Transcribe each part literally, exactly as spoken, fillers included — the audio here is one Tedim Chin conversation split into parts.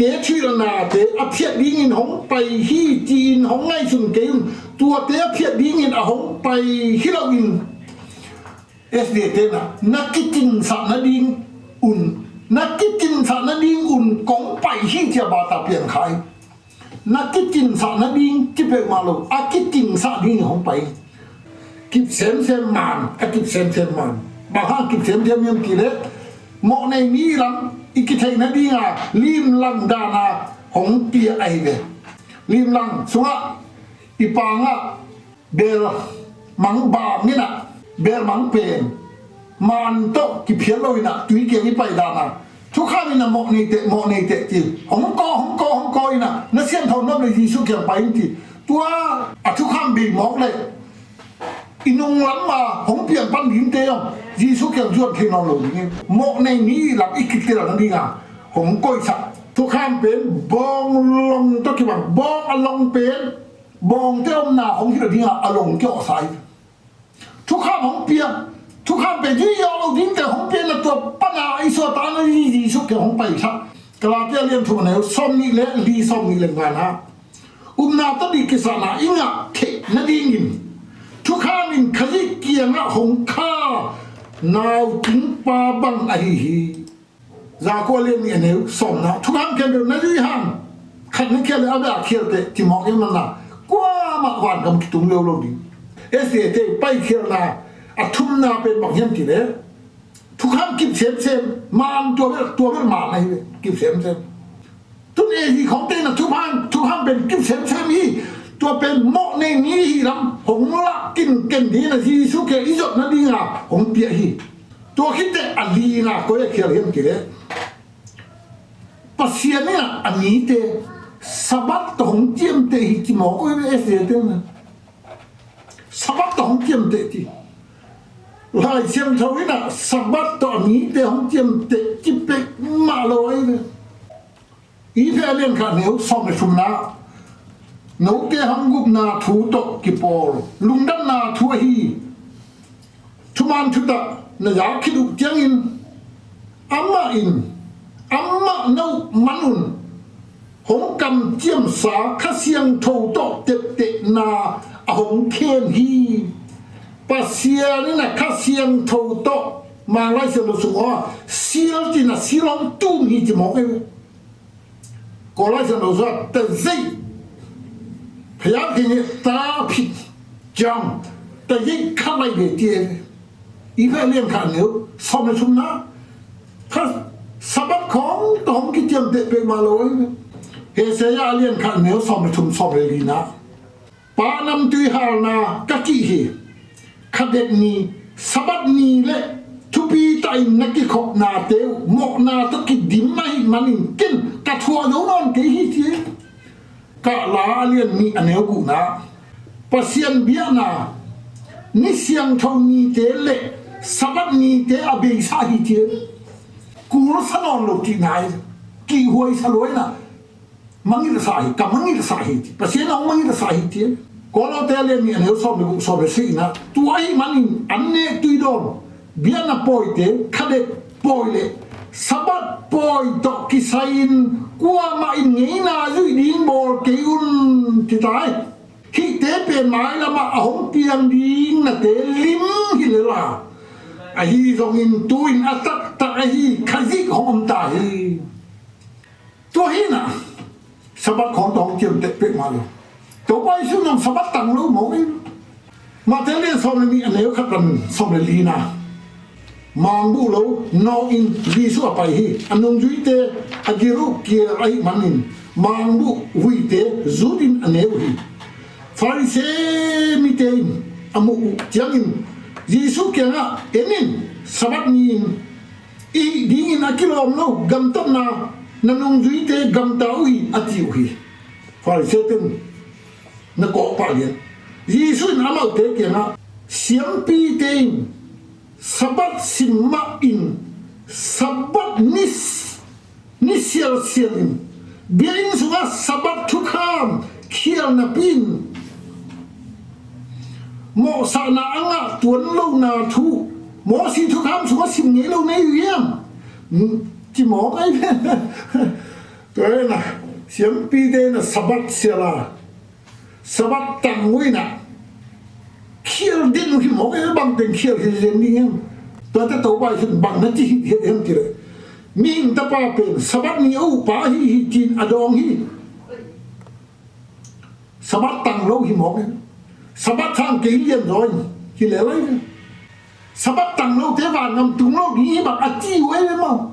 Kei thuhilhnate a phiat dingin hong pai hi, ci-in hong ngaihsun kei un. Tuate a phiat dingin a hong pai hi loin, S D A te na, na kicinsah nading un, na kicinsah nading un kong pai hi, ci-a bata piang kha hi. Na kicinsah nading ci peuhmah lo, a kicinsah dingin hong pai hi. Kip semsem man, a kip semsem man. Bang hang kip semsem hiam cih leh, mawhnei mi lam i kitheih nadinga limlang dana hong piak ahi ve. Limlang sungah i pangah bel mang bang in ah, bel mang pen man tawh kiphial lo in ah, tui kiang i pai dan ah, thukham in ah, mawhnei teh, mawhnei teh ci. Hong kawh, hong kawh, hong kawh in ah, na siangtho nop leh Jesuh kiang pai in ci. Tua a thukham bei mawk leh i nung lam a hong piang pan dingte zong Jesuh kiang zuan thei nawn lo ding hi. Mawhnei mi lam i kitel nadinga hong koihsak. Thukham pen bawng long tawh kibang, bawng a long pen bawngte omna hong hilh dingah a long kiawhsa hi. Thukham hong piang, thukham pen zui zawh lo dingte hong piang na, tua pana i suahtakna Jesuh kiang hong paisak. Galatia lian thum a neu sawmnih le li, sawmnih le ngana, upna tawh dih kisahna i ngah theih nadingin thukham in Khazih kiangah hong kha nautingpa bang ahi hi. Zakua lian nih a neu sawmna, thukham khempeuh na zui hang, khat na khial leh a beh a khialte ci mawk hiam, na kuamah vangam kitung leu lo ding. S D A te paikhialna a thumna pen bang hiam cih leh, thukham kip semsem, man tua bel, tua bel man ahi ve, kip semsem. Tun A Z khawngte na thukham, thukham pen kip semsem hi. Tua pen mawhnei mi hi lam hong lah kinken dingin a Jesuh kiang i zot nadinga hong piak hi. Tua khit teh a lina koi a khial hiam cih leh, Pasian in ah a mite Sabbath tawh hong ciamteh hi ci mawk uh hi ve, S D A te na. Sabbath tawh hong ciamteh ci. Lai Siangtho in ah Sabbath tawh a mite hong ciamteh ci peuhmah lo ahi ve. Efesa lian khat neu sawm le thumna, note hong gupna thu tawh kipawl lungdamna thu ahi thuman thutak na za khit uh ciangin, amah in, amah na uh manun hong kamciamsa Kha Siangtho tawh teptehna a hong khen hi. Pasian in a Kha Siangtho tawh, Manglai Siangtho sung aw, seal cin a seal hong tum hi ci mawk hi. Kawlai Siangtho sungah tazei, phaya khingi ta phit jam, tazei khat lai ve ci e. Efesa lian khat neu sawm le thumna, kha Sabbath khawng tawh hong kiciamteh peuhmah lo ahi ve. Hosea lian khat neu sawm le thum, sawm le lina, Pa namtui halna ka kih hi. Khadet ni, Sabbath ni le thupi tahin na kikhopnate uh mawhna tawh kidim ahih manin ken ka thuah zo nawn kei hi ci. Kahla a lian nih a neu guhna, Pasian biakna ni siangtho nite le Sabbath nite a beisa hi ci. Kulsa nawn lo cihna hi. Kihhuaisa luaina, mangilhsa hi, ka mangilhsa hi ci. Pasian a hong mangilhsa hi ci. Kolose lian nih a neu sawm le guk, sawm le sagihna, tua ahih manin an nek tui dawn, biakna pawite, khadet pawi le Sabbath pawi tawh kisai-in kuamah in ngeina zuih ding bawl kei un ci ta hi. Hihte pen mailamah a hong piang ding nate lim hi lel a, ahi zongin tu-in a taktak ahi Khazih hong om ta hi. Tua hi-in ah Sabbath khawng tawh hong ciamteh peuhmah lo. Topa Jesuh in zong Sabbath tang lo mawk hi. Matthai lian sawm le nih a neu khat pan sawm le lina, mangbuh lo nawkin Jesuh a pai hi. A nungzuite a gil uh kial ahih manin mangbuh vuite zutin a ne uh hi. Pharisee mite in a muh uh ciangin Jesuh kiangah, en in, Sabbath ni-in i hih dingin a kilawm lo gamtatna na nungzuite gamta uh hi, a ci uh hi. Pharisee ten na kawkpah lian. Jesuh in amaute kiangah, siampite in Sabbath sim mahin Sabbath ni, ni sialsial in biakinn sungah Sabbath thukham khial napi-in mawhsakna a ngah tuan lohna thu Mosi thukham sungah sim ngei lo na hi uh hiam? Ci mawk ahi ve. Tua hi na, siampite na Sabbath sial a, Sabbath tang uh hi na, khial den uh hi mawk e. Bang teng khial hi zen ding hiam? Tuate Topa in bang na ci hi hiam cih leh, Mihing Tapa pen Sabbath ni a ukpa ahi hi ci-in a dawng hi. Sabbath tang lo hi mawk e. Sabbath sang kei lian zaw in hi le lai e. Sabbath tang lote vangam tung lo ding hi bang a ci uh e maw.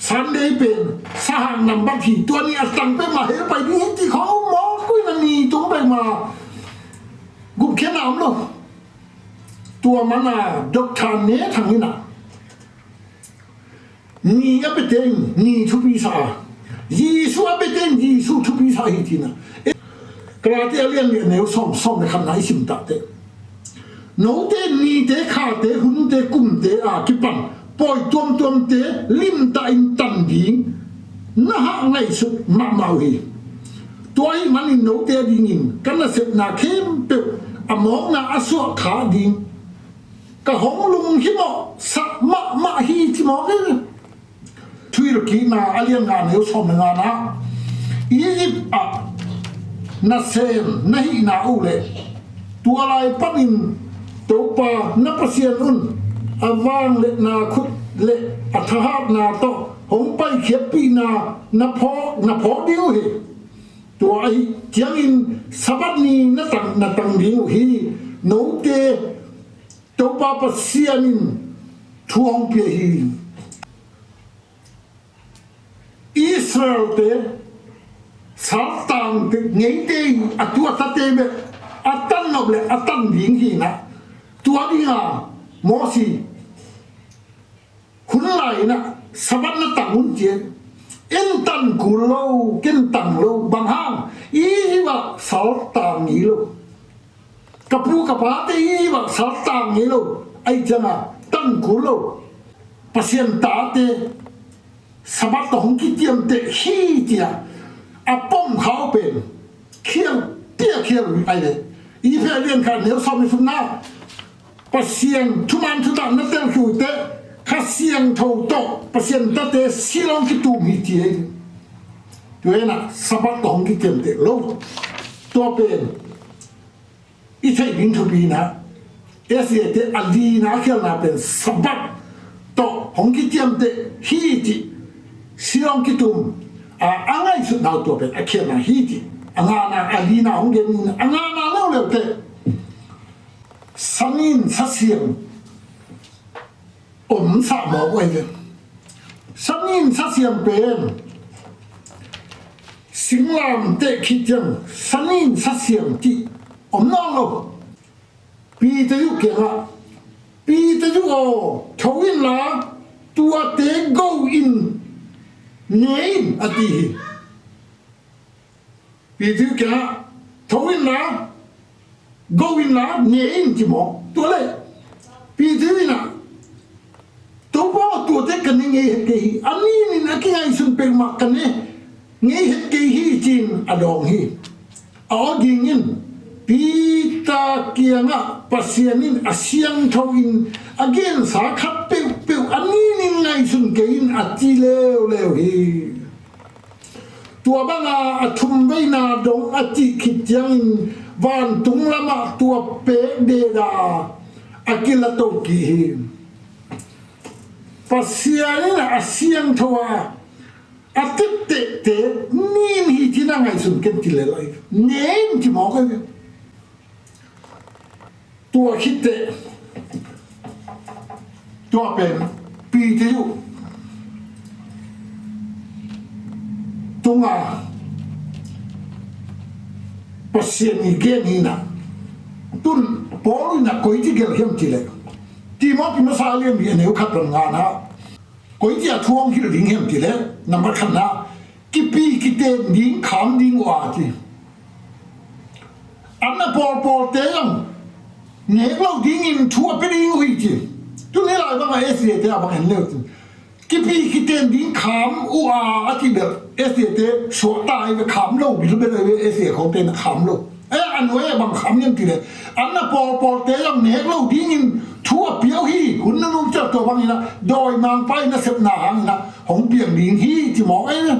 Sunday pen sahang nambat hi, tua ni a tang peuhmah hell pai ding hi ci khawng mawk uh hi na, ni tung peuhmah gupkhiatna om lo. Tua mana Doctor Ne Thang in a, ni a biate in ni thupi sa a, Jesu a biate in Jesu thupi sa hi ci-in a, Galati a lian li a neu sawm, sawm le khatna i sim takteh, note nite, khate, hunte, kumte a kipan pawi tuamtuamte limtah in tan ding na hah ngaihsut mahmah uh hi. Tua ahih manin note adingin ka nasepna khempeuh a mawkna a suah khak ding ka hong lunghimawhsak mahmah hi ci mawk hi. Thuhilhkikna a lian nga, neu sawm le ngana, Egypt ah nasem na hihna uh leh tua lai panin Topa na Pasian un a vangliatna khut le a thahatna tawh hong paikhiatpihna na phawk, na phawk ding uh hi. Tua ahih ciangin Sabbath ni na tang, na tang ding uh hi. Note Topa Pasian in thu hong pia hi. Israelte saltang ngeite in a tu a tate bek a tan nop le a tan ding hi na. Tua dinga Mosi hun lai in a Sabbath na tang un ci-in, en tan kul lo, ken tang lo. Bang hang? Egypt ah saltang ngei lo. Ka pu ka pate Egypt ah saltang ngei lo. Ahih cianga tan kul lo. Pasian tate Sabbath tawh hong kiciamteh hi ci-a a pom khau pen khial, pia khial uh ai le. Efesa lian khat neu sawm le sawmna, Pasian thuman thutak na telkhiate Kha Siangtho tawh Pasian tate silong kitum hi ci hi. Tua hi na Sabbath tawh hong kiciamteh lo. Tua pen i theih ding thupi na, S D A te a lina a khialna pen Sabbath tawh hong kiciamteh hi cih silong kitum a, a ngaihsutna uh tua pen a khialna hi cih. A ngana, a lina hong gen, a ngana leuleu teh sanin sasiang om sah mawk uh ahi ve. Sanin sasiang pen singlamteh khit ciang sanin sasiang cih om nawn lo. Peter uh kiangah, Peter uh aw, tho inla tuate go in ne in, a ti hi. Peter uh kiangah, tho inla, go inla, ne in ci mawk. Tua leh Peter in ah, Topa aw, tuate ka ne ngei het kei hi. A ninin a kingaihsun peuhmah ka ne ngei het kei hi ci-in a dawng hi. A aw dingin Peter kiangah Pasian in a siangtho in a gensa khat peuhpeuh a ninin ngaihsun kei in a ci leuleu hi. Tua banga a thumveina dong a cih khit ciangin vantung lamah tua pek deda a kilato kik hi. Pasian in a siangtho a a teptehte nin hi ci-in a ngaihsun ken ci lel ahi. Nen ci mawk ahi. Tua khit teh tua pen Peter uh tunga Pasian i gen hi na. Tun Paul in ah koici gelh hiam cih leh, Timothy masa lian li a neu khat pan ngana koici a thu hong hilh ding hiam cih leh, nambat khatna, kipi kiten ding kham ding uh a ci. An a pawlpawlte zong nek lo dingin thu a pia ding uh hi ci. Tuni lai bangah S D A te a bang en leu cin, kipi kiten ding kham uh a, a cih bel S D A te suakta ahi ve, kham lo bil bel ahi ve, S D A khawngte na kham lo. Eh, a nuai a bang kham hiam cih leh, an a pawlpawlte zong nek lo dingin thu a pia uh hi. Hun nunung ciang tua bangin ah dawimangpa in a sepna hangin ah hong piang ding hi ci mawk ahi ve.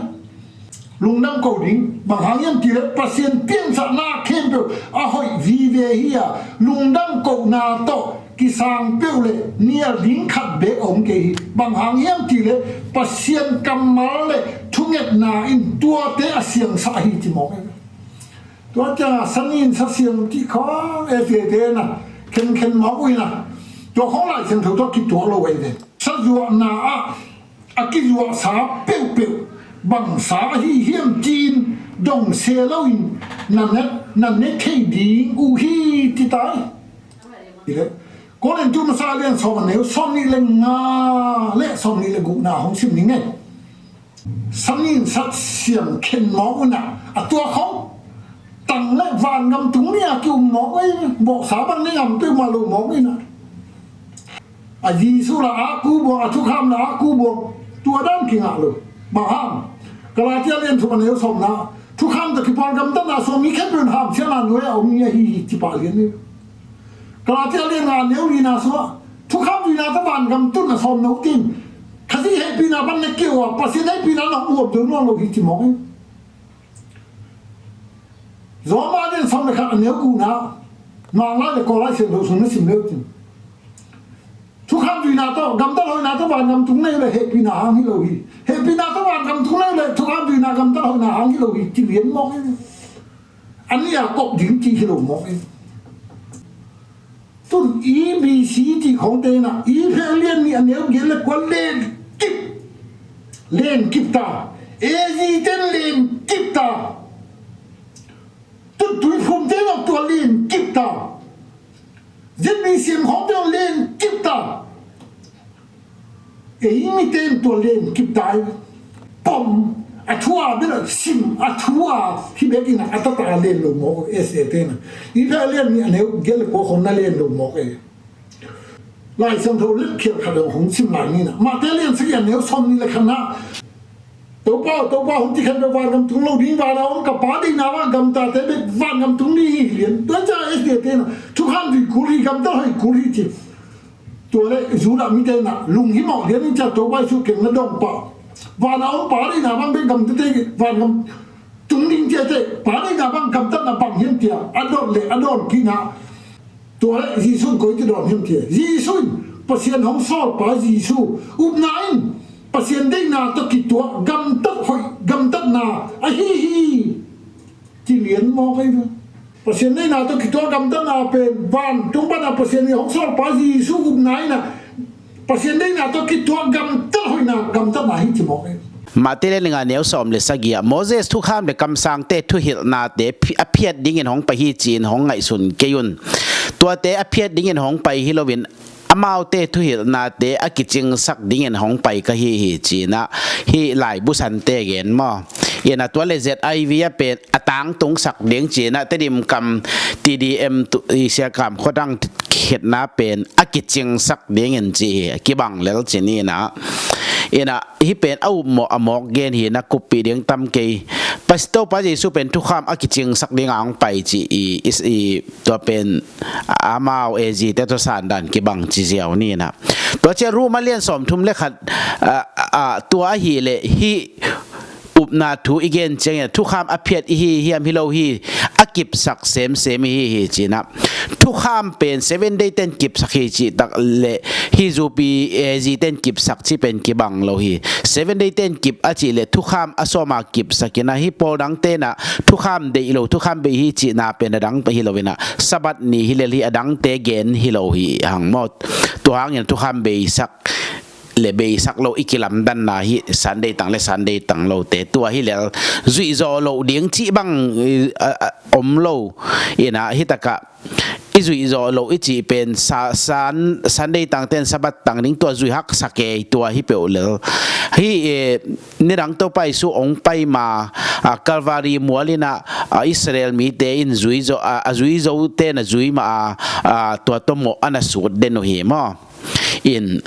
Lungdam ko ding, bang hang hiam cih leh Pasian piansakna khempeuh a hoih vive hi a, lungdam kohna tawh kisang peuh le nial ding khat beek a om kei hi. Bang hang hiam cih leh Pasian kammal le thungetna in tuate a siangsak hi ci mawk hi. Tua ciangin sa nin sa siang cih khawng e te te na khenkhen mawk uh hi na. Tua khawng Lai Siangtho tawh kituak lo ahi ve. Sa zuahna ah a kizuahsa peuhpeuh bangsa ahi hiam ci-in dong se loin na ne, na ne thei ding uh hi ci ta hi. Korintu masa lian sawm a neu sawm nih le nga le sawm nih le gukna hong sim ning ei. Sa nin sa siang khen mawk uh na, a tua khawng tang le vangam tung ni a ki-um mawk ei. Bawhsa bang ni ngam peuhmah lo mawk uh hi na. A Jesu la a kubuang, a thukham la a kubuang, tua dan kingah lo. Bang hang? Galatia lian thum a neu sawmna, thukham tawh kipawl gamtatna sung mi khempeuh in hamsiatna nuai a om ni ahi hi ci pah lian hi. Galatia lian nga a neu lina sungah thukham zuihna tawh vangam tun a sawm no tin, Khazih hehpihna bang ne kei uh a, Pasian hehpihna na uap zo nawn lo hi ci mawk hi. Roma lian sawm le khat a neu kuana, Manglai le Kawllai Siangtho sung na sim leu tin, thukham zuihna tawh gamtat hoihna tawh vangam tung nei le hehpihna hang hi lo hi. Hehpihna tawh vangam tung nei le thukham zuihna gamtat hoihna hang hi lo hi ci lian mawk hi. A nih a kop ding ci hi lo mawk hi. Tun E B C ti khawng te na, Efesa lian nih a neu giat le kua len kip, len kip ta. A Z ten len kip ta. Tun Tuiphum te na tua len kip ta. Z B C M khawng te len kip ta. Ei mite in tua len kip ta hi. Pom, a thu a bel a sim, a thu a hi bekin a tata len lo mawk e, S A te na. Efesa lian nih a neu giat le kua khawng na len lo mawk e. Lai Siangtho lep khial khat hong sim lai ni na. Mate lian sagih a neu sawm nih le khat na, Topa, Topa, hong ci khat bek vangam tung lo ding, van a om ka Pa deihna bang gamtate bek vangam tung ding hi lian. Tua ciang S D A te na thukham zui kul hi, gamtat hoih kul hi ci. Tua le Judah mite na lunghimawh lian in ciang Topa Jesu kiang na dong pah. Van a om Pa deihna bang bek gamtate vangam tung ding ciate, Pa deihna bang gamtatna bang hiam tia a dot le a dawn kina. Tua le Jesu in koi ci dawn hiam tia, Jesu in Pasian hong sawlpa Jesu upna in Pasian deihna tawh kituah gamtat hoih gamtatna ahi hi. Ci lian mawk ahi ve. Pasian deihna tawh kituah gamtatna pen vantung pana Pasian in hong sawlpa Jesu upna in a Pasian deihna tawh kituah gamtat hoihna gamtatna hi ci mawk ahi. Mate lian nga neu sawm le sagih ah Moses thukham le kamsangte thuhilhnate phi-, a phiat dingin hong pai hi ci-in hong ngaihsun kei un. Tuate a phiat dingin hong pai hi loin amaute thuhilhnate a kicingsak dingin hong pai ka hi hi ci-in ah hih laibusante gen maw. Ina tua le Z I V a pen a tangtungsak ding ci-in ah Tedim kam T D M tu, i Siakam khuadang khetna pen a kicingsak dingin ci hi, a kibang lel ci ni na. Ina hih pen a upmawh a mawk gen hi na, kuppih ding tam kei. Pas-, Topa Jesu pen thukham a kicingsak ding a hong pai ci i, i, i tua pen amau A Z te tua sandan kibang ci ziau ni na. Tua ciang Roma lian sawmthum le khat, a, a, a, tua ahi le hih upna thu i gen ciangin thukham a phiat i hi hiam hi lo hi, a kipsak semsem i hi hi cin ah. Thukham pen Seven Day ten kipsak hi cih tak le hih zupi A Z ten kipsak cih pen kibang lo hi. Seven Day ten kip a cih le thukham a sawma kipsak in ah, hih pawl dangte in ah thukham deih lo, thukham bei hi cihna pen a dang hi lo in ah, Sabbath ni hi lel hi, a dangte gen hi lo hi hang maw. Tua hangin thukham beisak le beisak lo i kilamdanna hi, Sunday tang le Sunday tang lote tua hi lel, zuihzawh loh ding cih bang, eh, a, a, om lo. Ina hi takah i zuihzawh loh i cih pen sa-, san-, Sunday tangte in Sabbath tang ding tua zui haksa kei tua hi peuh lel. Hih, eh, nidang Topa Jesu hong pai ma, a, Calvary mual in ah, a, Israel mite in zui zo, a, a zui zote na zui ma, a, a, tua tawh mawh a na sut den uh hi maw. In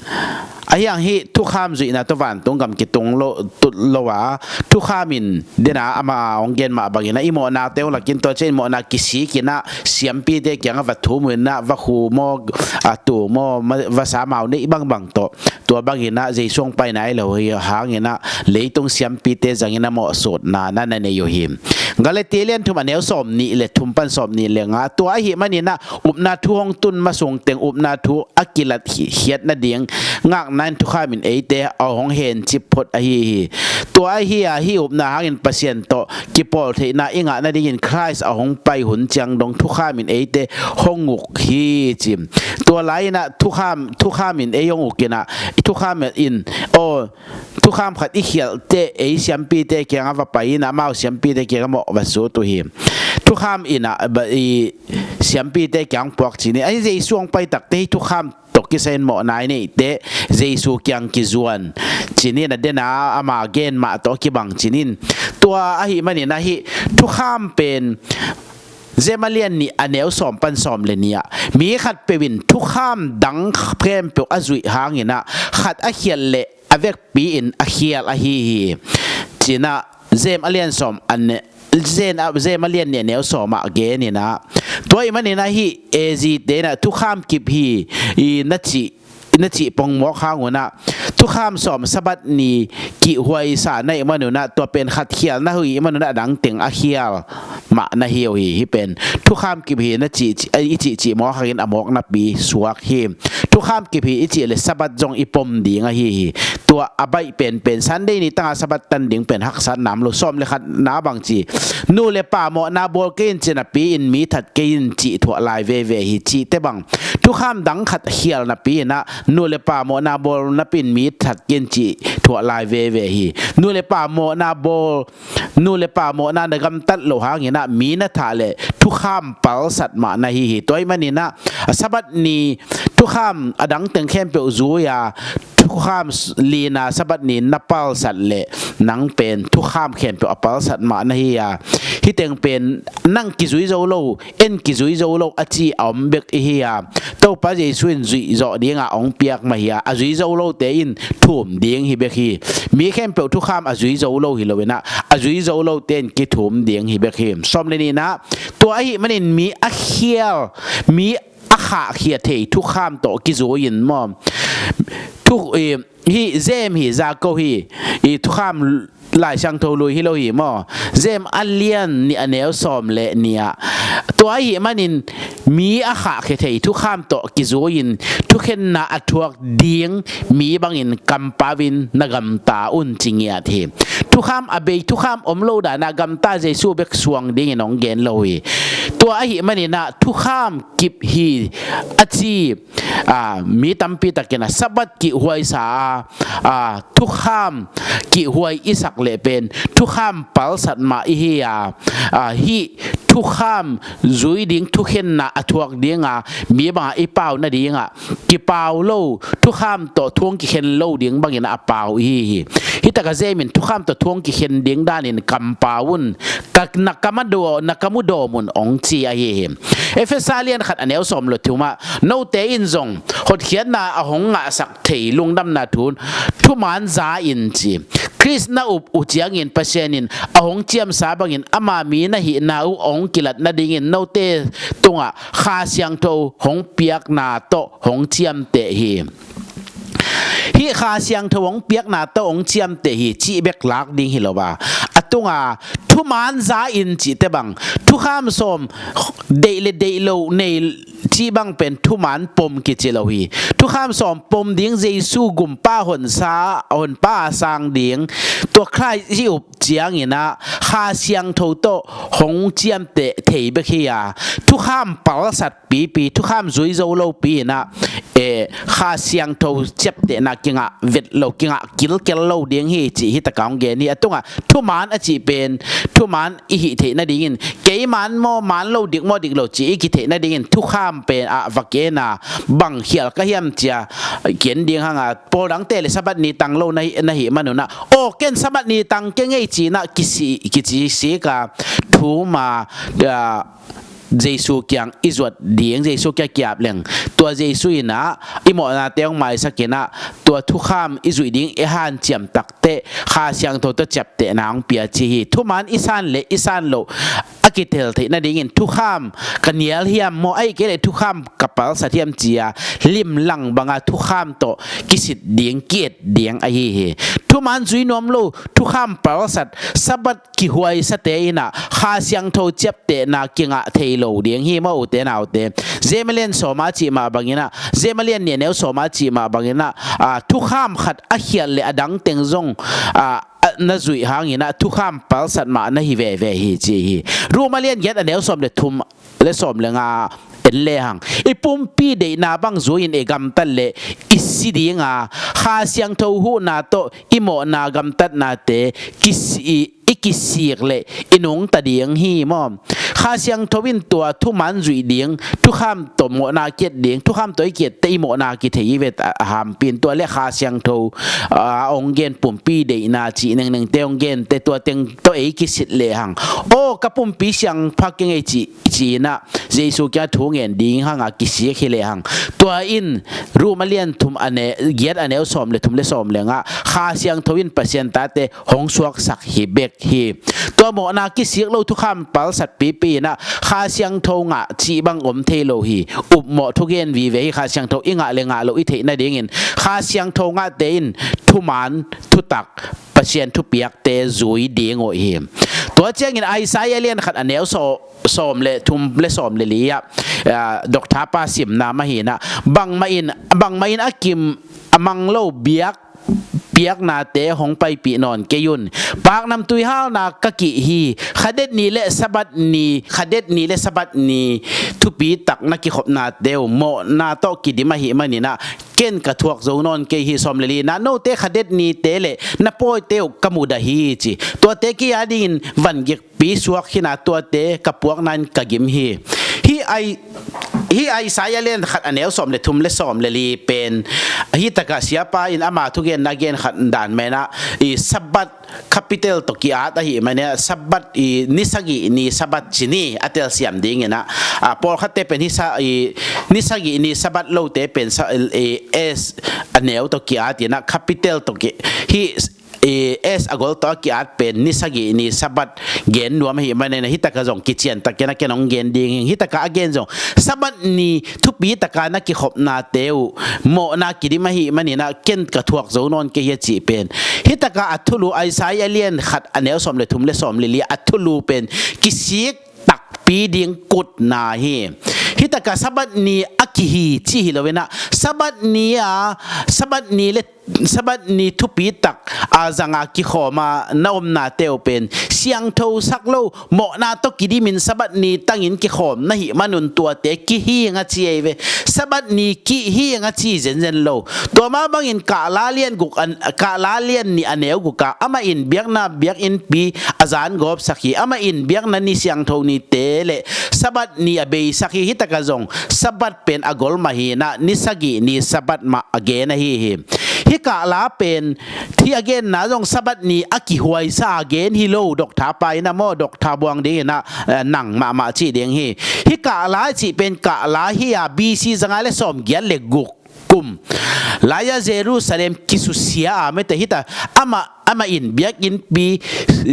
Ahi hang hih thukham zuihna tawh vantung gam kitung lo, tut lo a, thukham in dena ama hong gen mah bangin ah i mawhnate hong lakin tua ciang i mawhna kisik in ah siampite kiangah va thum uh in ah va khu maw, a tu maw, ma-, va sa mau neih bangbang tawh tua bangin ah Jesu hong pai nai lo hi hangin ah leitung siampite zangin a mawhsutna na na nei uh hi. Galati lian thum a neu sawm nih le thum pan sawm nih le nga. Tua ahih manin ah upna thu hong tun masung teng upna thu a kilat hi-, hiat nading ngakna in thukham in eite a hong hencip phot ahi hi. Tua ahi a hih upna hangin Pasian tawh kipawl theihna i ngah nadingin Khrist a hong pai hun ciang dong thukham in eite hong uk hi ci. Tua lai-in ah thukham, thukham in ei hong uk in ah, thukham in, aw, thukham khat i khialh teh ei siampite kiangah va pai in ah amau siampite kiangah mawh va sut uh hi. Thukham in ah ba, i siampite kiang puak ci ni. Ahi Jesu hong pai tak teh hih thukham tawh kisai in mawhna i neih teh Jesu kiang kizuan ci ni, na dena ama gen mah tawh kibang ci ni. Tua ahih manin ah hih thukham pen Jem a lian nih a neu sawm pan sawm le nih ah mi khatpeuh in thukham dang khempeuh a zuih hangin ah khat a khialh leh a vekpi in a khial ahi hi. Ci-in ah Jem a lian sawm a ne-, Jem a, Jem a lian nih a neu sawm ah gen in ah, tua ahih manin ah hih A Zte in ah thukham kip hi, i na cih, na cih pong mawk hang un ah thukham sawm Sabbath ni kihhuai sa na hih man un ah tua pen khat khial na hih man un ah a dang teng a khial mah na hi uh hi. Hih pen thukham kip hi na cih, ci-, i cihcih mawk hangin a mawk napi suak hi. Thukham kip hi i cih leh Sabbath zong i pom ding ahi hi. Tua a baih penpen Sunday ni tangah Sabbath tan ding pen haksatna om lo. Sawm le khatna bang ci, nu le pa mawhna bawl kei in ci napi in mi that kei in cih thuah lai veve hi. Cihte bang thukham dang khat khial napi in ah nu le pa mawhna bawl napi in mi that kei in cih thuah lai veve hi. Nu le pa mawhna bawl, nu le pa mawhna na gamtat loh hangin ah mi na thah leh thukham palsat mah na hi hi. Tua ahih manin ah a Sabbath ni thukham a dang teng khempeuh zui a thukham s-, lina Sabbath ni na palsat leh nang pen thukham khempeuh a palsat mah na hi a, hih teng pen nang kizui zo lo, en kizui zo lo a ci a om bek i hi a, Topa Jesu in zuih zawh dingah hong piak mah hi a, a zui zo lote in thum ding hi bek hi. Mi khempeuh thukham a zui zo lo hi lo in ah a zui zo lote in kithum ding hi bek hi. Sawm le nihna, tua ahih manin mi a khial, mi a khahkhia thei thukham tawh kizui in maw. Thu, i, hih Jem hi, Jakob hi, i thukham Lai Siangtho lui hi lo hi maw. Jem a lian nih a neu sawm le nih ah, tua ahih manin mi a khahkhia thei thukham tawh kizui in thukhenna a thuak ding mi bangin kampau in na gamta un ci ngiat hi. Thukham a bei, thukham om lo dan ah gamta Jesu bek suang dingin hong gen lo hi. Tua ahih manin ah thukham kip hi a ci, a, mi tampi takin a Sabbath kihhuai sa a, a, thukham kihhuai i sak leh pen thukham palsat mah i hi a, a, hih thukham zui ding thukhenna a thuak ding a, mi bangah i pau nadingah kipau lo, thukham tawh thu hong kikhen lo ding bangin a pau i hi hi. Hih takah Jem in thukham tawh thu hong kikhen ding danin kampau un, ka, na kam a daw, na kam uh dawm un hong ci ahi hi. Efesa lian khat a neu sawm le thum ah, note in zong hotkhiatna a hong ngahsak thei lungdamna thu thuman za in ci. Khrist na up uh ciangin Pasian in a hong ciamsa bangin ama mi na hihna uh hong kilat nadingin note tungah Kha Siangtho hong piakna tawh hong ciamteh hi. Hih Kha Siangtho hong piakna tawh hong ciamteh hi cih bek lak ding hi lo a, a tunga thuman za in cihte bang, thukham sawm deih le deih lo nei cih bang pen thuman pom kici lo hi. Thukham sawm pom ding Jesu gumpa honsa, honpa a sang ding, tua Khrist i up ciangin ah Kha Siangtho tawh hong ciamteh thei bek hi a, thukham palsat pipi, thukham zui zo lo pi in ah, e, Kha Siangtho ciaptehna kingah vet lo, kingah kilkel lo ding hi cih hih takah hong gen hi. A tungah thuman a cih pen thuman i hih theih nadingin, kei man maw, man lo dik maw, dik lo cih i kitheih nadingin thukham pen ah va ken a, bang khial ka hiam ci a ken ding hang a, pawl dangte le Sabbath ni tang lo na hih, na hih man un ah, aw, ken Sabbath ni tang keng ei ci in ah kici, kici sik a, thum a, a, Jesu kiang i zuat ding, Jesu kiang kiap leng, tua Jesu in ah i mawhnate hong maisak in ah, tua thukham i zuih ding i hanciam takteh Kha Siangtho tawh ciaptehna hong pia ci hi. Thuman i san le i san loh a kitel theih nadingin thukham ka nial hiam maw, ahih kei leh thukham ka palsat hiam ci-a limlang banga thukham tawh kisit ding, ki-et ding ahi hi. Thuman zui nuam lo, thukham palsat, Sabbath kihuaisate in ah Kha Siangtho ciaptehna kingah thei lo ding hi maw, ute naute. Jem a lian sawm a cih mah bangin ah, Jem a lian nih a neu sawm a cih mah bangin ah, ah, thukham khat a khiat le a dang teng zong, ah, a, na zuih hangin ah thukham palsat mah na hi veve hi ci hi. Rom a lian giat a neu sawm le thum le sawm le nga en lehang, i pumpi deihna bang zui-in i gamtat le i si ding a, Kha Siangtho huhna tawh i mawhna gamtatnate kisi, i kisik le i nungta ding hi maw. Kha Siangtho in tua thuman zuih ding, thukham tawh mawhna ki-et ding, thukham tawh i ki-etteh i mawhna kithei hi ve a, a hampi in. Tua le Kha Siangtho, a, hong gen, pumpi deihna cih nengnengte hong genteh, tua teng tawh ei kisit lehang, aw, ka pumpi siangpha kei ngei cih, ci-in ah Jesu kiang thu ngen ding hanga kisik hi lehang, tua in Rom a lian thum a ne, giat a neu sawm le thum le sawm le nga, Kha Siangtho in Pasian tate hong suaksak hi bek hi. Tua mawhna kisik lo, thukham palsat pipi in ah Kha Siangtho ngah cih bang om thei lo hi. Upmawh thugen vive hi. Kha Siangtho i ngah le ngah loh i theih nadingin Kha Siangtho ngahte in thuman, thutak, Pasian thupiakte zui ding uh hi. Tua ciangin Isaiah lian khat a neu sawm, sawm le thum le sawm le li ah, ah, Doctor pa simna mah hi in ah, bangmah in, bangmah in a kim a mang lo biak, biaknate hong paipih nawn kei un. Paknamtui halna ka kih hi. Khadet ni le Sabbath ni, Khadet ni le Sabbath ni thupi tak na kikhopnate uh mawhna tawh kidim ahih manin ah, ken ka thuak zo nawn kei hi. Sawm le lina, note Khadet nite le na pawite uh ka mudah hi ci. Tuate kei a dingin vangikpi suak hi in ah, tuate ka puakna in ka gim hi. Hih Ai-, hih Isaiah lian khat a neu sawm le thum le sawm le li pen, hih takah siapa in ama thugenna gen khat dan mah in ah, i Sabbath capital tawh ki-at ahih manin ah, Sabbath i ni sagih ni Sabbath ci ni a telsiam dingin ah, a, pawlkhatte pen hih sa-, i, ni sagih ni Sabbath lote pen sa-, i, S a neu tawh ki-at in ah, capital tawh ki-, hih, i, S a gol tawh a ki-at pen ni sagih ni Sabbath gen nuam ahih manin ah, hih takah zong kician takin ah ken hong gen ding hi. Hih takah a gen zong Sabbath ni thupi taka na kikhopnate uh mawhna kidim ahih manin ah, ken ka thuak zo nawn kei hi a cih pen, hih takah a thulu, Isaiah lian khat a neu sawm le thum le sawm le li a thulu pen kisik takpi ding kutna hi. Hih takah Sabbath ni a kihi ci hi lo in ah, Sabbath ni a, Sabbath ni le Sabbath ni thupi tak a zanga kikhawma na omnate uh pen siangtho sak lo, mawhna tawh kidimin Sabbath ni tangin kikhawm na hih manun tuate kihing a ci ei ve. Sabbath ni kihing a ci zenzen lo. Tua mah bangin Kahla lian guk an, Kahla lian nih a neu guka, amah in biakna biakinnpi a zan gawpsak hi. Amah in biakna ni siangtho nite le Sabbath ni a beisak hi. Hih takah zong Sabbath pen a gol mah hi in ah, ni sagih ni Sabbath mah a gen ahi hi. Hih Kahla pen, hih a genna zong Sabbath ni a kihuaisa a gen hi lo, Doctor pa in ah maw, Doctor buang dingin ah, eh, nang mahmah cih ding hi. Hih Kahla cih pen Kahla hi a, B C zanga le sawmgiat le guk kum lai-a Jerusalem kisusia a, mete hita, amah, amah in biakinnpi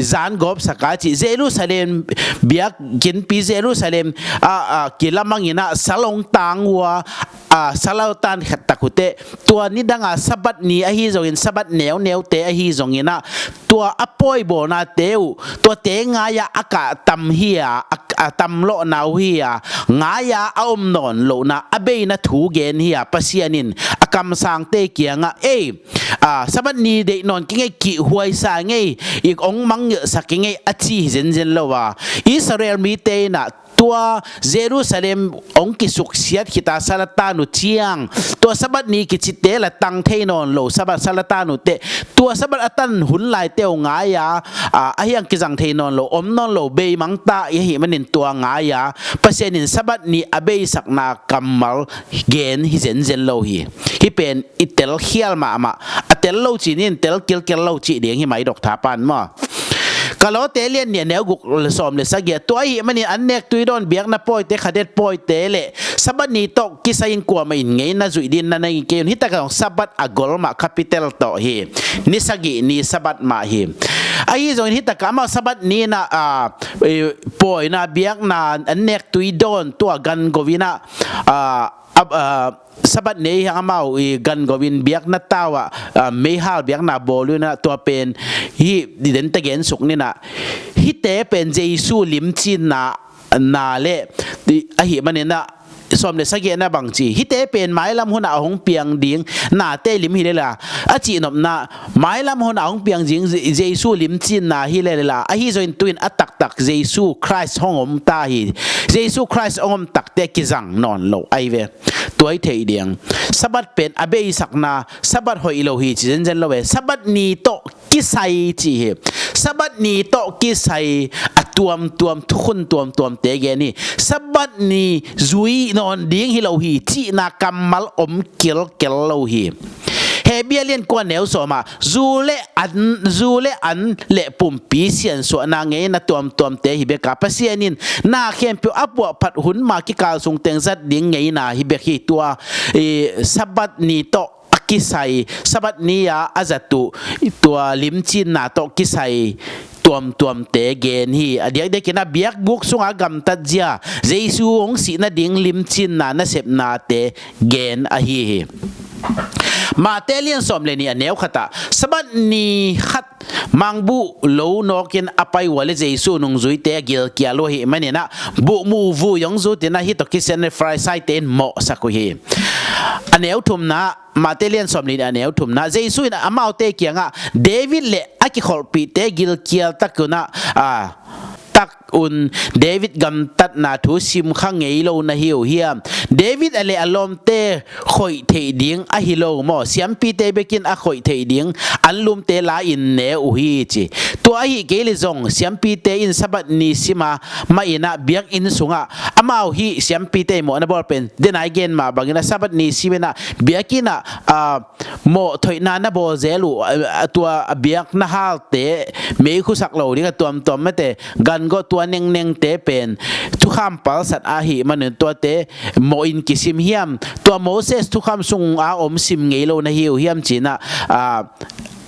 zan gawpsak a cih, Jerusalem, biakinnpi Jerusalem a, a, kilamangin ah sal hong tang uh a, a, sal a tan khat tak uh teh, tua nidanga Sabbath ni ahi zongin, Sabbath neuneute ahi zongin ah, tua a pawibawlnate uh, tuate ngai-a a kah tam hi a, a, a tam lawhna uh hi a, ngai-a a om nawn lohna, a beina thu gen hi a, Pasian in a kamsangte kiangah, ei, a, Sabbath ni deih nawn kei ngei, kihhuaisa ngei, i hong mangngilhsak kei ngei a ci hi zenzen lo a, Israel mite in ah tua Jerusalem hong kisuksiat khita sal a tan uh ciang, tua Sabbath ni kicite la tang thei nawn lo, Sabbath sal a tan uh teh, tua Sabbath a tan hun laite uh ngai-a, a, ahi hang kizang thei nawn lo, om nawn lo, beimang ta i ahih manin tua ngai-a, Pasian in Sabbath ni a beisakna kammal gen hi zenzen lo hi. Hih pen i telkhial mahmah, a tel lo cih ni in, tel kilkel lo cih ding hi mai, Doctor pan maw. Kolose lian nih a neu guk le sawm le sagih ah, tua ahih manin an nek tui dawn, biakna pawite, khadet pawite le Sabbath ni tawh kisai-in kuamah in ngeina zuih dingin na neih kei un. Hi takah zong Sabbath a gol mah, capital tawh hi. Ni sagih ni Sabbath mah hi. Ahi zongin hi takah amau Sabbath ni-in ah, a, e, pawina, biakna, an nek tui dawn, tua gan go-in ah, a, a, a, Sabbath ni hang amau i gan go-in biakna tau ah, a, meihal biakna bawl uh in ah, tua pen hi, i den teh gensuk ni in ah. Hihte pen Jesu limcinna, na le, i, ahih manin ah, sawm le sagih ah bang ci, hihte pen mailam hun ah a hong piang ding nate lim hi lel a, a cihnopna, mailam hun ah a hong piang ding Je-, Jesu limcinna hi lel a, ahi zongin tu-in a taktak Jesu Khrist hong om ta hi. Jesu Khrist hong om takte kizang nawn lo ahi ve. Tua i theih ding. Sabbath pen a beisakna, Sabbath hoih lo hi ci zenzen lo ve. Sabbath ni tawh kisai ci hi. Sabbath ni tawh kisai a tuamtuam, thukhun tuamtuamte gen hi. Sabbath ni zui nawn ding hi lo hi cihna kammal om kilkel lo hi. Hebru lian kua neu sawm ah, zu le an, zu le an le pumpi siansuahna ngeina tuamtuamte hi bek a, Pasian in na khempeuh a puahphat hun ma kikal sung teng zat ding ngeina hi bek hi. Tua, i, Sabbath ni tawh a kisai, Sabbath ni-a a zat uh, tua limcinna tawh kisai tuamtuamte gen hi. A diakdiakin a biakbuk sunga gamtat zia, Jesu hong sih nading limcinna nasepnate gen ahi hi. Mate lian sawm le nih a neu khat ah, Sabbath ni khat mangbuh lo nawkin a pai uh a leh Jesu nungzuite a gilkial uh ahih manin ah, buh mu vui hong zut in ah, hih tawh kisai-in Pharisaite in mawhsak uh hi. A neu thumna, Mate lian sawm le nih a neu thumna, Jesu in amaute kiangah, David le a kikholhpihte gilkial tak un ah, a, tak un, David gamtatna thu sim kha ngei lo na hi uh hiam? David a le a lawmte khoih theih ding ahi lo maw? Siampite bekin a khoih theih ding anlumte la-in ne uh hi, ci. Tua ahih kei leh zong siampite in Sabbath ni sim a, mah in ah biakinn sungah, amau hih siampite mawhna bawl pen, den a i gen mah bangin ah Sabbath ni sim in ah biakinn ah, a, mawh thoihna na bawl zel uh, a, a, tua a biakna halte, meikhu sak lo ding a tuamtuam mate, gan gawh, tua nengnengte pen thukham palsat ahih manin tuate mawh in kisim hiam? Tua Moses thukham sung a om sim ngei lo na hi uh hiam, ci-in ah, a,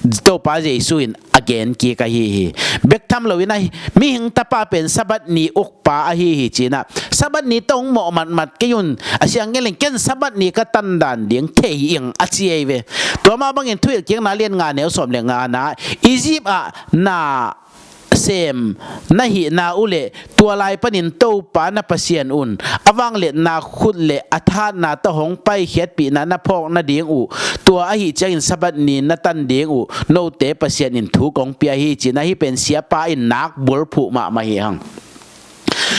Topa Jesu in a gen kik ahi hi. Bek tham lo in ah, mihing Tapa pen Sabbath ni ukpa ahi hi, ci-in ah, Sabbath ni tawh hong mawh matmat kei un, a siang gen leng ken Sabbath ni ka tan dan ding thei ing, a ci ahi ve. Tua mah bangin Thuhilhkikna lian nga neu sawm le ngana, Egypt ah na sem na hihna uh leh, tua lai panin Topa na Pasian un a vangliatna khut le a thahatna tawh hong paikhiatpihna na phawk nading uh, tua ahih ciangin Sabbath ni na tan ding uh note Pasian in thu kong pia hi, ci-in ah, hih pen siapa in nak bulphuh mahmah hi hang.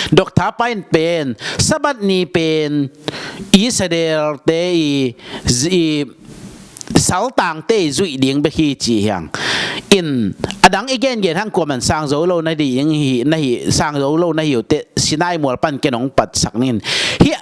Doctor pa in pen Sabbath ni pen Israel-te i, i saltangte i zuih ding bek hi, ci hi hang. In, a dang i gengen hang, kuaman sang zo lo na ding hi, na hi, sang zo lo na hi uh teh, Sinai mual pan ken hong patsak ning. Hih,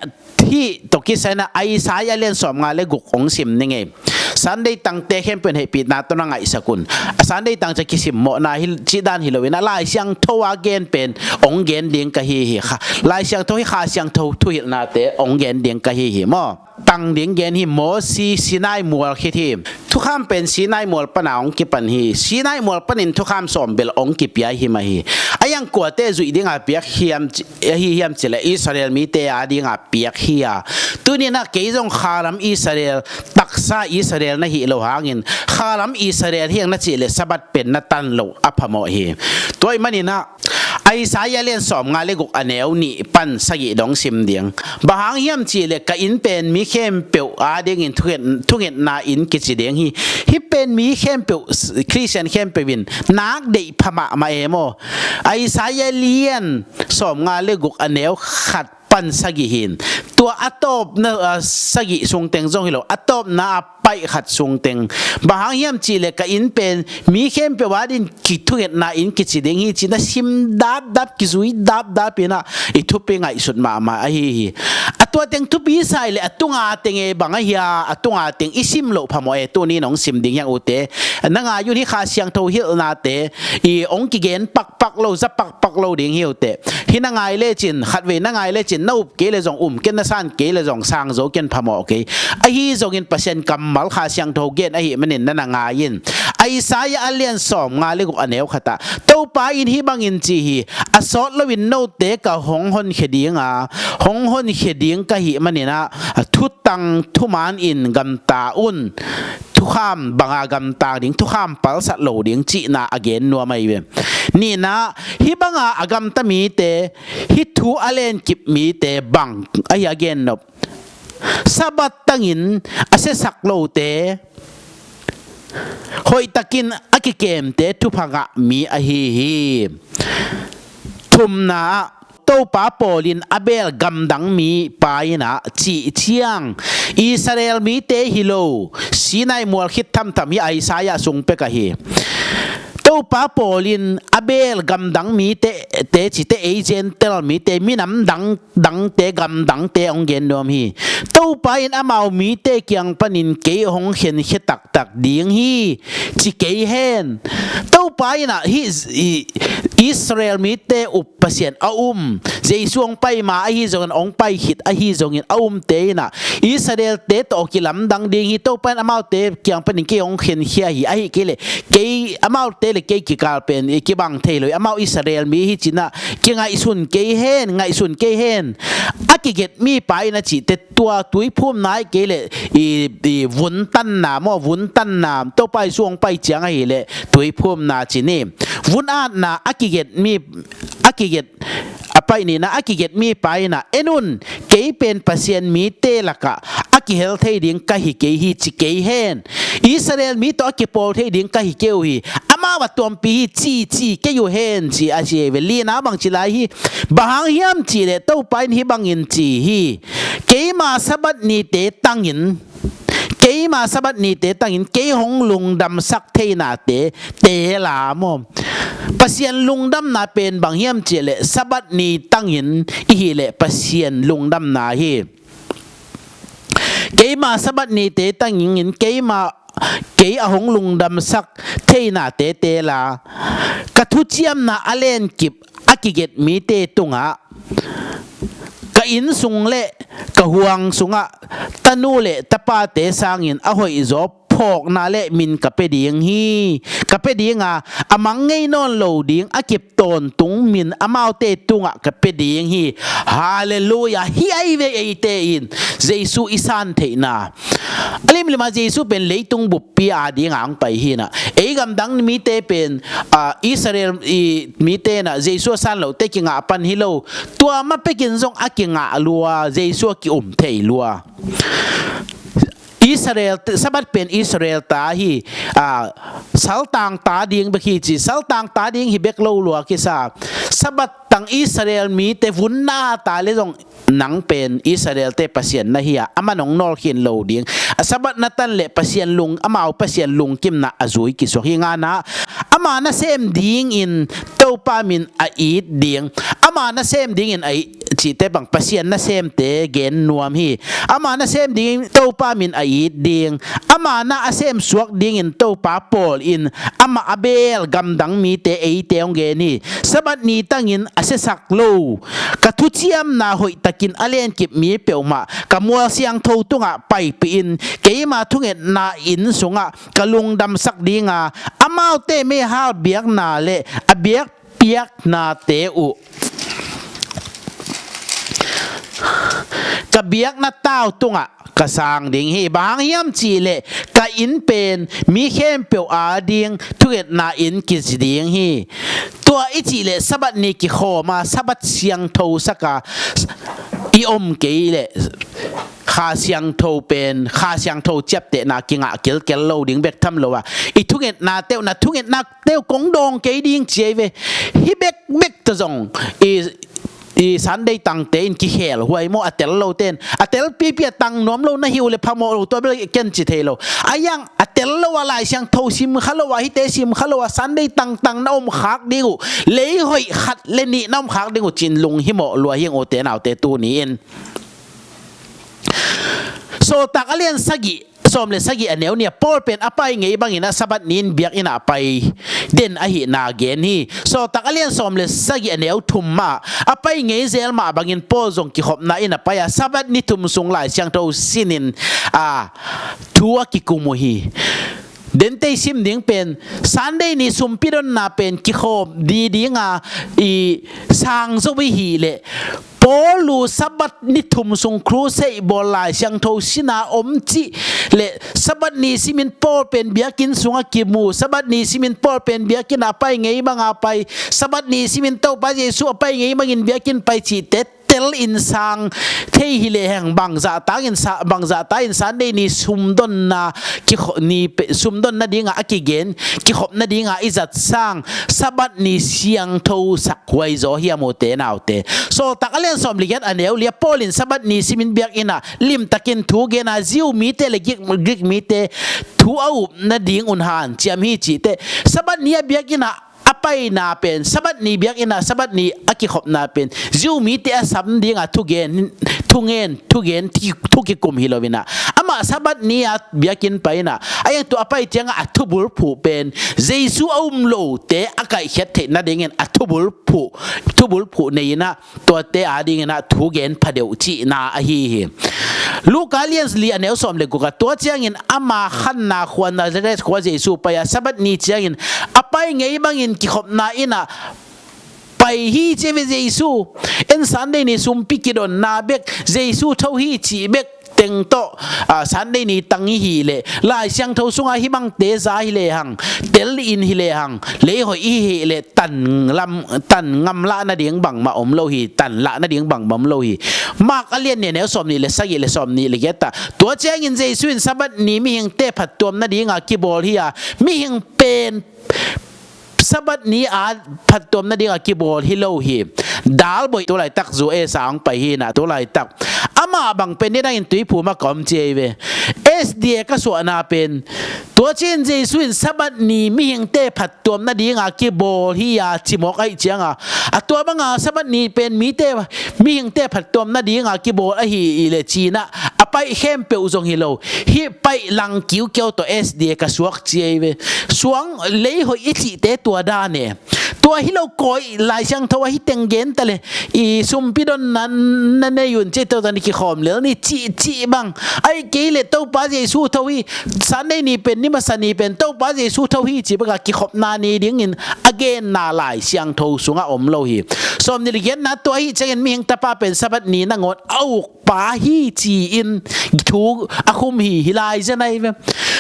hih tawh kisai-in ah Isaiah lian sawmnga le guk hong sim ning ei. Sunday tangte khempeuh in hehpihna tawh na ngaihsak un. A Sunday tang ciang kisimmawhna hi, cih dan hi lo in ah, Lai Siangtho a gen pen hong gen ding ka hi hi kha. Lai Siangtho hi Kha Siangtho thuhilhnate hong gen ding ka hi hi maw. Tang ding gen hi, Mosi Sinai mual khit hi. Thukham pen Sinai mual pan a hong kipan hi. Sinai mual panin thukham sawm bel hong kipia hi mah hi. A iang kuate zuih ding a piak hiam ci, ahi hiam cih leh Israel mite a ding a piak hi a. Tuni-in ah kei zong khalam Israel, taksa Israel na hih loh hangin, khalam Israel hi ing na cih leh Sabbath pen na tan loh a phamawh hi. Tua ahih manin ah Isaiah lian sawmnga le guk a neu nih pan sagih dong sim ding. Bang hang hiam cih leh ka inn pen mi khempeuh a dingin thunget, thungetna inn kici ding hi. Hih pen mi khempeuh, Khristian khempeuh in nak deih pha mahmah e maw. Isaiah lian sawmnga le guk a neu khat pan sagih hi in. Tua a tawpna, a, sagih sung teng zong hi lo, a tawpna a paih khat sung teng. Bang hang hiam cih leh ka inn pen mi khempeuh a dingin kithungetna inn kici ding hi, ci-in ah sim dapdap, kizui dapdap in ah i thupi ngaihsut mahmah ahi hi. A Tua teng thupi sa hi leh a tunga teng e bang ahi a, a tunga teng i sim loh phamawh e. Tuni in hong sim ding hi hang ute. Na ngai un, hih Kha Siangtho hilhnate i hong kigen pakpak lo, za pakpak lo ding hi ute. Hih na ngai lecin, khatvei na ngai lecin, na up kei le zong um ken, na san kei le zong sang zo ken, phamawh kei. Ahi zongin Pasian kammal Kha Siangtho gen ahih manin na na ngai in. Isaiah a lian sawmnga le guk, a neu khat ah Topa in hih bangin ci hi: A sawt loin note ka hong honkhia ding a, hong honkhia ding ka hih manin ah, thutang thuman in gamta un. Thukham banga gamta ding, thukham palsat lo ding cihna a gen nuam ahi ve. Nihna, hih banga a gamta mite, hih thu a lenkip mite bang ahi a gennop? Sabbath tangin a siasak lote, hoihtakin a kikemte thupha ngah mi ahi hi. Thumna ah, Topa pawlin Abel gamdang mipa in ah cih ciang, Israel mite hi lo, Sinai mual khit thamtham hi, Isaiah sung pek ahi. Topa pawlin Abel gamdang mite, te cite ei Gentile mite, minam dang dangte, gam dangte hong gen nuam hi. Topa in amau mite kiang panin kei hong khenkhia taktak ding hi, ci kei hen. Topa in ah hih i-, Israel mite up Pasian a um. Jesu hong pai ma ahi zongin, hong pai khit ahi zongin, a umte in ah Israel-te tawh kilamdang ding hi. Topa in amaute kiang panin kei hong khenkhia hi. Ahih kei leh kei, amaute le kei kikal pen i kibang thei lo hi. Amau Israel mi hi ci-in ah kingaihsun kei hen, ngaihsun kei hen. A kiget mipa in a cihte, tua tuiphumna ahih kei leh i, i vuntanna maw, vuntanna, Topa Jesu hong pai ciang ahih leh tuiphumna ci ni. Vun-atna a kiget mi, a kiget, a pai nihna, a kiget mipa in ah, en un, kei pen Pasian mite lakah a kihel thei ding ka hi kei hi, ci kei hen. Israel mi tawh a kipawl thei ding ka hi kei uh hi. Amau a tuampi hi, ci, ci kei uh hen, ci a ci hi ve. Lina bang ci lai hi. Bang hang hiam cih leh Topa in hih bangin ci hi: Keima Sabbath nite tangin, keima Sabbath nite tangin kei hong lungdamsak theinate teel a maw. Pasian lungdamna pen bang hiam cih leh Sabbath ni tangin i hih leh Pasian lungdamna hi. Keima Sabbath nite tangin keima, kei a hong lungdamsak theinate teel a, ka thuciamna a lenkip a kiget mite tungah, ka inn sung le ka huang sungah tanu le tapate sangin a hoihzaw phawkna le min ka pia ding hi. Ka pia ding a, a mang ngei nawn lo ding a kip tawntung min amaute tungah ka pia ding hi. Halleluiah. Hih ahi ve eite in Jesu i san theihna. A limlim a Jesu pen leitung buppi a ding a hong pai hi-in ah, ei gamdang mite pen, a, Israel i mite in ah Jesu a san loh teh kingah pan hi lo. Tua ma pekin zong a kingah lua, Jesu a ki-um thei lua. Israel te, Sabbath pen Israel ta hi, a, saltang ta ding bek hi ci, saltang ta ding hi bek lo lua kisa. Sabbath tang Israel mite vun na ta le zong nang pen Israel te Pasian na hi a, aman hong nawlkhin lo ding. A Sabbath na tan le Pasian lung, amau Pasian lungkimna a zui kisuak hi. Ngana, ama nasem dingin Topa min a it ding. Ama nasem dingin a it cihte bang Pasian nasemte gen nuam hi. Ama nasem dingin Topa min a it ding. Ama na a semsuak dingin Topa pawl in ama Abel gamdang mite eite hong gen hi. Sabbath ni tangin a siasak lo, ka thuciamna hoihtakin a lenkip mi peuhmah ka mual siangtho tungah paipih in, keima thungetna inn sungah ka lungdamsak ding a, amaute meihal biakna le a biakpiaknate uh ka biakna tau tungah ka sang ding hi. Bang hang hiam cih leh ka inn pen mi khempeuh a ding thungetna inn kici ding hi. Tua i cih leh Sabbath ni kikhawm a, Sabbath siangtho sak a i om kei leh Kha Siangtho pen, Kha Siangtho ciaptehna kingah kilkel lo ding bek tham lo a, i thungetnate uh, na thungetnate uh kong dawng kei ding ci ahi ve. Hih bekbek tawh zong i, i Sunday tangte in kikhel huai maw, a tel lote in. A telpipi a tang nuam lo na hi uh leh phamawh lo, tua bel ken ci thei lo. A yang a tel lo a, Lai Siangtho sim kha lo a, hihte sim kha lo a, Sunday tangtang na om khak ding uh, lei hoih khat le nih na om khak ding uh ci-in lunghimawh lua hi ing, ute naute, tuni in. Sawltak a lian sagih, sawm le sagih a neu nih ah Paul pen a pai ngei bangin ah Sabbath ni in biakinn ah a pai den ahihna gen hi. Sawltak a lian sawm le sagih a neu thum mah a pai ngei zel mah bangin Paul zong kikhopna inn ah pai a, Sabbath ni thum sung Lai Siangtho sinin a thu a kikum uh hi. Dentei sim ding pen Sunday ni sumpi donna pen kikhawm di dinga i sang zo i hih leh Paul uh Sabbath ni thum sung crusade bawl Lai Siangtho sina om cih le Sabbath ni simin Paul pen biakinn sungah kimu, Sabbath ni simin Paul pen biakinn ah a pai ngei banga pai, Sabbath ni simin Topa Jesu a pai ngei bangin biakinn pai cihte tel in sang thei hi lehang bangzahta in sa-, bangzahta in Sunday ni sumdonna kikho-, ni pe-, sumdonna dinga a kigen kikhopna dinga i zat sang Sabbath ni siangtho sak huai zaw hiam ute naute. Sawltak a lian sawm le giat a neu li ah Paul in Sabbath ni simin biakinn ah limtakin thu gen a, Jew mite le Greek, Greek mite thu a upna ding un hanciam hi cihte. Sabbath ni a biakinn ah a paina pen, Sabbath ni biakinn ah Sabbath ni a kikhopna pen Jew mite a sam dinga thugen, thungen, thugen, thu, thu kikum hi lo in ah, amah Sabbath ni a biakinn pai in ah, a iang tu a pai ciangah a thubulphuh pen Jesu a um lote a kaihkhiat theih nadingin a thubulphuh, thubulphuh nei in ah, tuate adingin ah thugen phadeuh cihna ahi hi. Luka lian li a neu sawm le guk ah, tua ciangin ama khanna khua Nazareth khua Jesu pai a, Sabbath ni ciangin a pai ngei bangin kikhopna inn ah pai hi ci ve Jesu. En Sunday ni sumpi kidonna bek, Jesu tho hi cih bek teng tawh, a, Sunday ni tang i hih leh Lai Siangtho sungah hih bangte za hi lehang, tel in hi lehang, lei hoih i hih leh tan lam, tan ngam lah nading bangmah om lo hi, tan lah nading bangmah om lo hi. Mark a lian nih a neu sawm nih le sagih le sawm nih le giat ah, tua ciangin Jesu in Sabbath ni mihingte phattuam nadinga kibawl hi a, mihing pen Sabbath ni a phattuam nadinga kibawl hi lo hi. Dalboih tu laitak zu esa hong pai hi in ah, tu laitak amah bang pen nidangin tuiphum ah ka om ci ei ve. S D A ka suahna pen, tua ciangin Jesu in Sabbath ni mihingte phattuam nadinga kibawl hi a ci mawk ahih cianga, a tua banga Sabbath ni pen mite, mihingte phattuam nadinga kibawl ahi i le ci in ah, a paih khempeuh zong hi lo. Hih paih lang kiukiau tawh S D A ka suak ci ei ve. Suang lei hoih i cihte tua dan e. Tua hi lo kawih Lai Siangtho ahi teng gen ta le, i sumpi donna na nei un ci ei, Topa ni kikhawm lel ni cih, cih bang. Ahih kei leh Topa Jesu tho hi, Sunday ni pen, ni masa ni pen Topa Jesu tho hi cih bek a kikhopna ni dingin a genna Lai Siangtho sungah om lo hi. Sawm nih le giatna, tua ahih ciangin mihing tapa pen Sabbath ni nangawn a uk pa hi ci-in thu a khum hi, hi lai zen ai ve.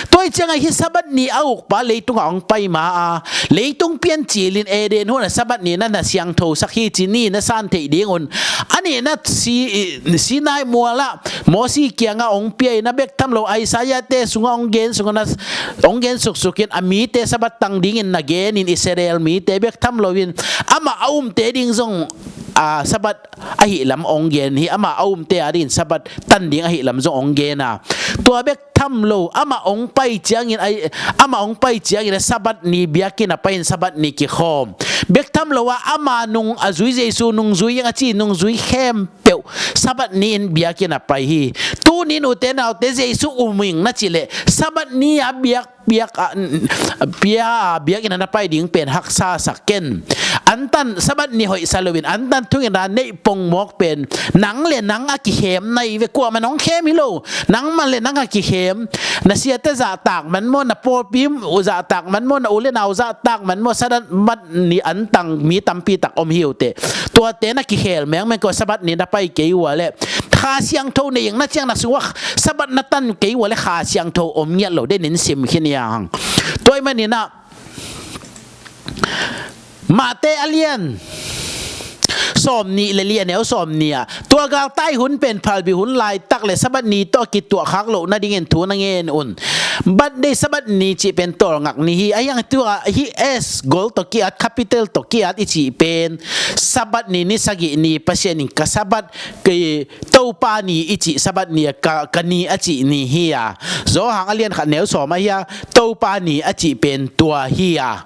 Tua hi ciangah hih Sabbath ni a ukpa leitungah hong pai ma a, leitung piancilin Eden huan a Sabbath ni na na siangthosak hi ci, ni na san theih dingun. A nihna si-, Sinai mualah Mosi kiangah hong pia in a bek tham lo Isaiah-te sungah hong gen sungah na, hong gen suksukin a mite Sabbath tang dingin na genin Israel mite bek tham loin amah a umte ding zong, a, Sabbath ahih lam hong gen hi, amah a umte adingin Sabbath tan ding ahih lam zong hong gen a. Tua bek tham lo, amah hong pai ciangin, ai, amah hong pai ciangin a Sabbath ni biakinn a pai in Sabbath ni kikhawm. Bek tham lo a, ama nung a zui Jesu nungzui ing a ci nungzui khempeuh Sabbath ni in biakinn a pai hi. Tuni in ute naute Jesu um ing na cih leh Sabbath ni a biak piak a, pia a biakinn a na pai ding pen haksa sak ken. Antan Sabbath ni hoihsa loin antan thungetna neih pongmawk pen nang le nang a kikhem na hi ve, kuamah in hong khem hi lo. Nangman le nang a kikhem, na siate zahtak man maw, na pawlpi zahtak man maw, na u le nau zahtak man maw, Sabbath ni antang mi tampi tak om hi uh teh. Tuate na kikhel mengmeng kei uh a, Sabbath ni na pai kei uh a leh Kha Siangtho nei ing na ciang na sungah Sabbath na tan kei uh a leh Kha Siangtho om ngiat lo, den in sim khin hi hang. Tua ahih manin ah Mate a lian sawm nih le li a neu sawm nih ah, tua galtai hun pen phalbi hun laitak le Sabbath ni tawh kituah khak loh nadingin thu na ngen un. But day Sabbath ni cih pen tawlngak ni hi. A hiang tu ah hih S gol tawh ki-at, capital tawh ki-at i cih pen Sabbath ni ni sagih ni, Pasian in ka Sabbath, kei Topa ni i cih Sabbath ni a ka, ka ni a cih ni hi a. Johan a lian khat neu sawm ahi a, Topa ni a cih pen tua hi a.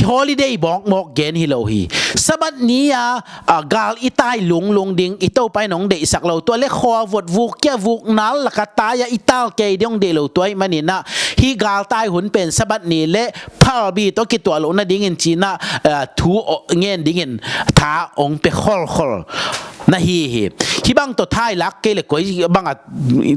holiday mawkmawk gen hi lo hi. Sabbath ni-a, a, gal i tai lunglung ding, i Topa in hong deihsak lo. Tua le khuavot vuk kia vuk nal laka tai-a i tal kei ding hong deih lo. Tua ahih maninah hih galtai hun pen Sabbath ni le phalbi tawh kituah loh nadingin cinah, a, thu aw-, ngen dingin tha hong pia kholkhol na hi hi. Hih bang tawh thailak kei le koi bangah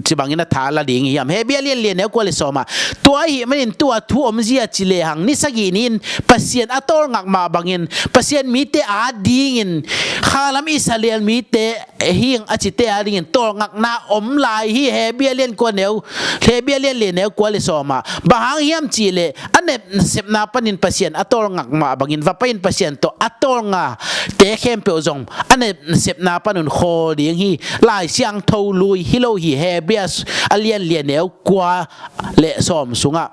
ci bangin a tha la ding hiam? Hebru a lian li a neu kua le sawm ah, tua ahih manin tua thu omzia ci lehang ni sagih ni-in Pasian a tawlngak mah bangin Pasian mite adingin khalam Israel mite hing a cite adingin tawlngakna om lai hi. Hebru a lian kua neu, Hebru a lian li a neu kua le sawm ah, bang hang hiam cih leh a nep nasepna panin Pasian a tawlngak mah bangin vapa in Pasian tawh a tawlnga te khempeuh zong a nep nasepna panun khawl ding hi. Lai Siangtho lui hi lo hi. Hebru a lian li a neu kua le sawm sungah,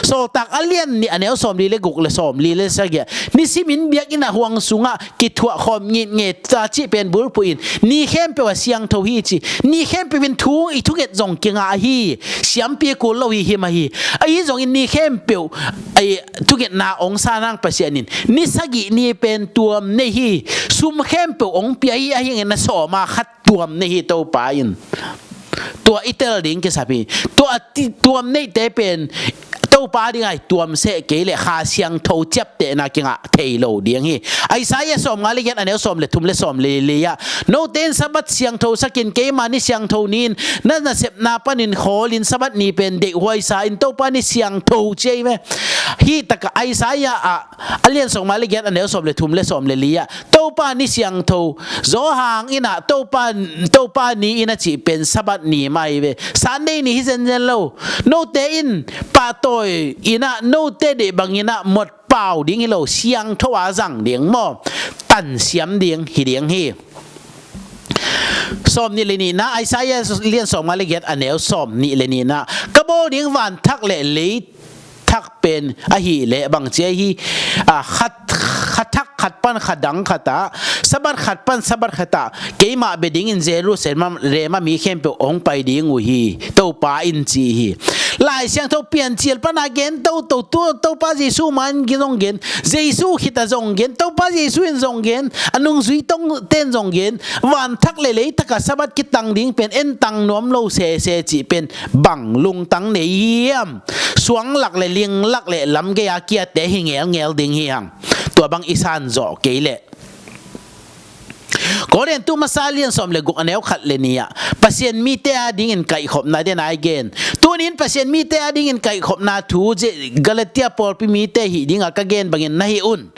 Sawltak a lian nih a neu sawm li le guk le sawm li le sagih ah, nisimin biakinn a huang sungah kithuah khawm ngitnget ta cih pen bulphuh in ni khempeuh a siangtho hi ci. Ni khempeuh in thu, i thunget zong kingah hi. Siampi kul lo hi him ahi. Ahi zongin ni khempeuh a thungetna hong sa nang Pasian in ni sagih ni pen tuam nei hi. Sum khempeuh hong pia hi, ahi hangin a sawm a khat tuam nei hi Topa in. Tua i tel ding kisap hi. Tua ti-, tuam neihte pen Topa ding ai tuam seh kei le Kha Siangtho ciaptehna kingah thei lo ding hi. Isaiah sawmnga le giat a neu sawm le thum le sawm le li ah, note in Sabbath siangtho sakin, keima ni siangtho ni-in na nasepna panin khawlin Sabbath ni pen deihhuai sa in, Topa ni siangtho ci ei ve. Hih takah Isaiah ah a lian sawmnga le giat a neu sawm le thum le sawm le li ah Topa ni siangtho, Johan in ah Topa, Topa ni in a cih pen Sabbath ni mah hi ve. Sunday ni hi zenzen lo. Note in pahtawi in ah note deih bangin ah mot pau ding hi lo, siangtho a zang ding maw, tansiam ding hi ding hi. Sawm nih le nihna, Isaiah lian sawmnga le giat a neu sawm nih le nihna, ka bawl ding vanthak le lei thak pen ahih leh bang ci ahi, a, khat, kha thak khat pan kha dang khat ah, Sabbath khat pan Sabbath khat ah keimah bia dingin Jerusalem ah mi khempeuh hong pai ding uh hi, Topa in ci hi. Lai Siangtho Piancil pana gen toto, tu Topa Jesu man zong gen, Jesu khit a zong gen, Topa Jesu in zong gen, a nungzui tongte in zong gen, vanthak le leitak ah Sabbath kitang ding pen entang nuam lo sese cih pen bang lungtang nei hiam? Suang lak le ling lak le lam gei a kiate hi ngelngel ding hi hang. Tua bang i san zawh kei leh. Korintu masa lian sawm le guk a neu khat le nih ah Pasian mite adingin kaihkhopna den ai gen. Tunin Pasian mite adingin kaihkhopna thu, Galatia pawlpi mite hih dingah ka gen bangin na hih un.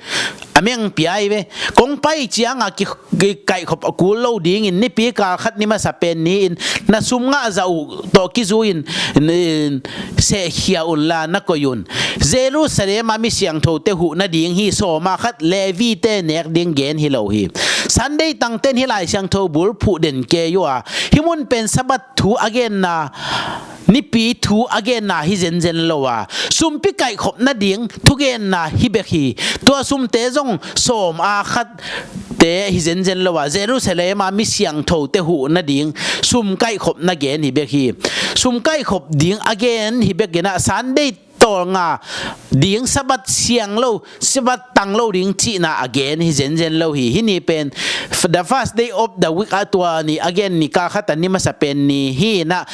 A meng pia hi ve. Kong pai ciangah ki, ki kaihkhop a kul lo dingin nipi kal khat ni masa pen ni-in na sum ngah zah uh tawh kizui-in, in, sehkhia unla na koih un. Jerusalem ah mi siangthote huh nading hi. Sawm a khat Levi-te nek ding gen hi lo hi. Sunday tangten hih Lai Siangtho bulphuh den kei uh a, hih mun pen Sabbath thu a genna, nipi thu a genna hi zenzen lo a, sumpi kaihkhop nading thugenna hi bek hi. Tua sumte zong sawm a khatte hi zenzen lo a, Jerusalem ah mi siangthote huh nading sum kaihkhop na gen hi bek hi. Sum kaihkhop ding a gen hi bek in ah Sunday tawlnga ding, Sabbath siang lo, Sabbath tang lo ding cihna a gen hi zenzen lo hi. Hih ni pen the first day of the week a, tua ni a gen ni kal khat a ni masa pen ni hi in ah,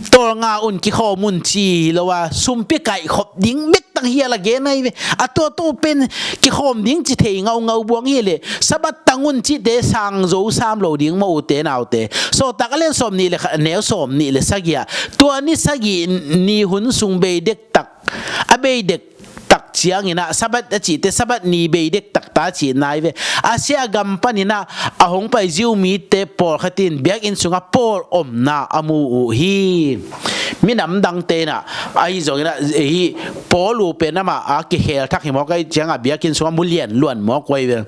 tawlnga un, kikhawm un ci hi lo a, sumpi kaihkhop ding bek tang hial a gen ahi ve. A tuatu pen kikhawm ding ci thei ngaungau buang hi leh, Sabbath tang un cihte sang zo sam lo ding maw, ute naute. Sawltak a lian sawm nih le khat a neu sawm nih le sagih ah, tua ni sagih ni hun sung bei dektak, a bei dektak ciangin ah Sabbath a cihte Sabbath ni bei dektak ta cihna hi ve. Asia gam panin ah a hong pai Jew mite pawlkhat in biakinn sungah Paul omna a mu uh hi. Minam dangte in ah ahi zongin ah hih Paul uh pen amah a kikhel thak hi mawk ahih ciangah biakinn sungah mu lian luan mawk uh ahi ve.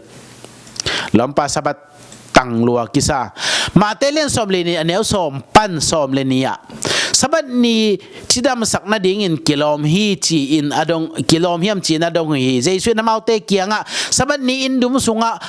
Lawmpa Sabbath tang lua kisa. Mate lian sawm le nih a neu sawm pan sawm le nih ah, Sabbath ni cidamsak nadingin kilawm hi ci-in a dong, kilawm hiam ci-in a dong uh hi. Jesu in amaute kiangah, Sabbath ni inn dum sungah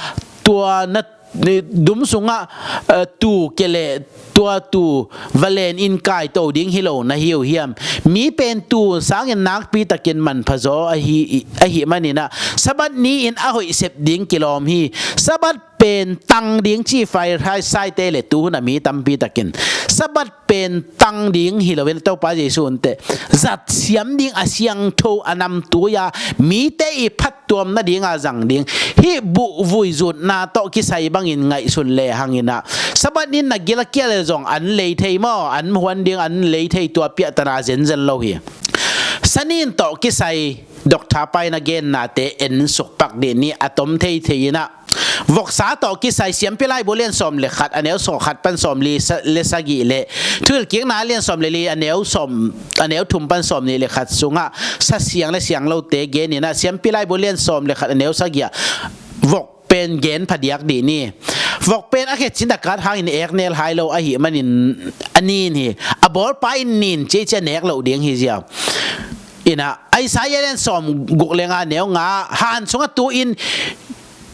tua na dum sungah, eh, tuu kia leh tua tuu va len in kaito ding hi lo na hi uh hiam? Mi pen tuu sangin nakpi takin manpha zaw ahi, ahih maninah Sabbath ni-in a hoih sep ding kilawm hi. Sabbath pen tang ding ci Farisai-te le tuhun a mi tampi takin Sabbath pen tang ding hi loin Topa Jesu unteh zat siam ding a siangtho a namtui-a mite i phattuam nadinga zang ding hih buh vuizutna tawh kisai bangin ngaihsun le hanginah Sabbath ni-in na gil a kia le zong an lei thei maw, an huan ding an lei thei, tua piahtana zenzen lo hi. Sanin tawh kisai Doctor Pai na gennate en sukpak dih ni, a tom thei thei inah. Voksa tawh kisai Siampi Laibu lian sawm le khat a neu sawm khat pan sawm li sa-, le sagih le Thuhilhkikna lian sawm le li a neu sawm, a neu thum pan sawm nih le khat sungah sa siang le siang lote gen inah Siampi Laibu lian sawm le khat a neu sagih ah vok pen gen phadiak dih ni. Vok pen a khet cin a kat hangin eknel hai lo ahih manin a nin hi. A bawlpa in nin cici a nek loh ding hi ziau. Inah Isaiah lian sawm guk le nga neu nga, han sungah tu-in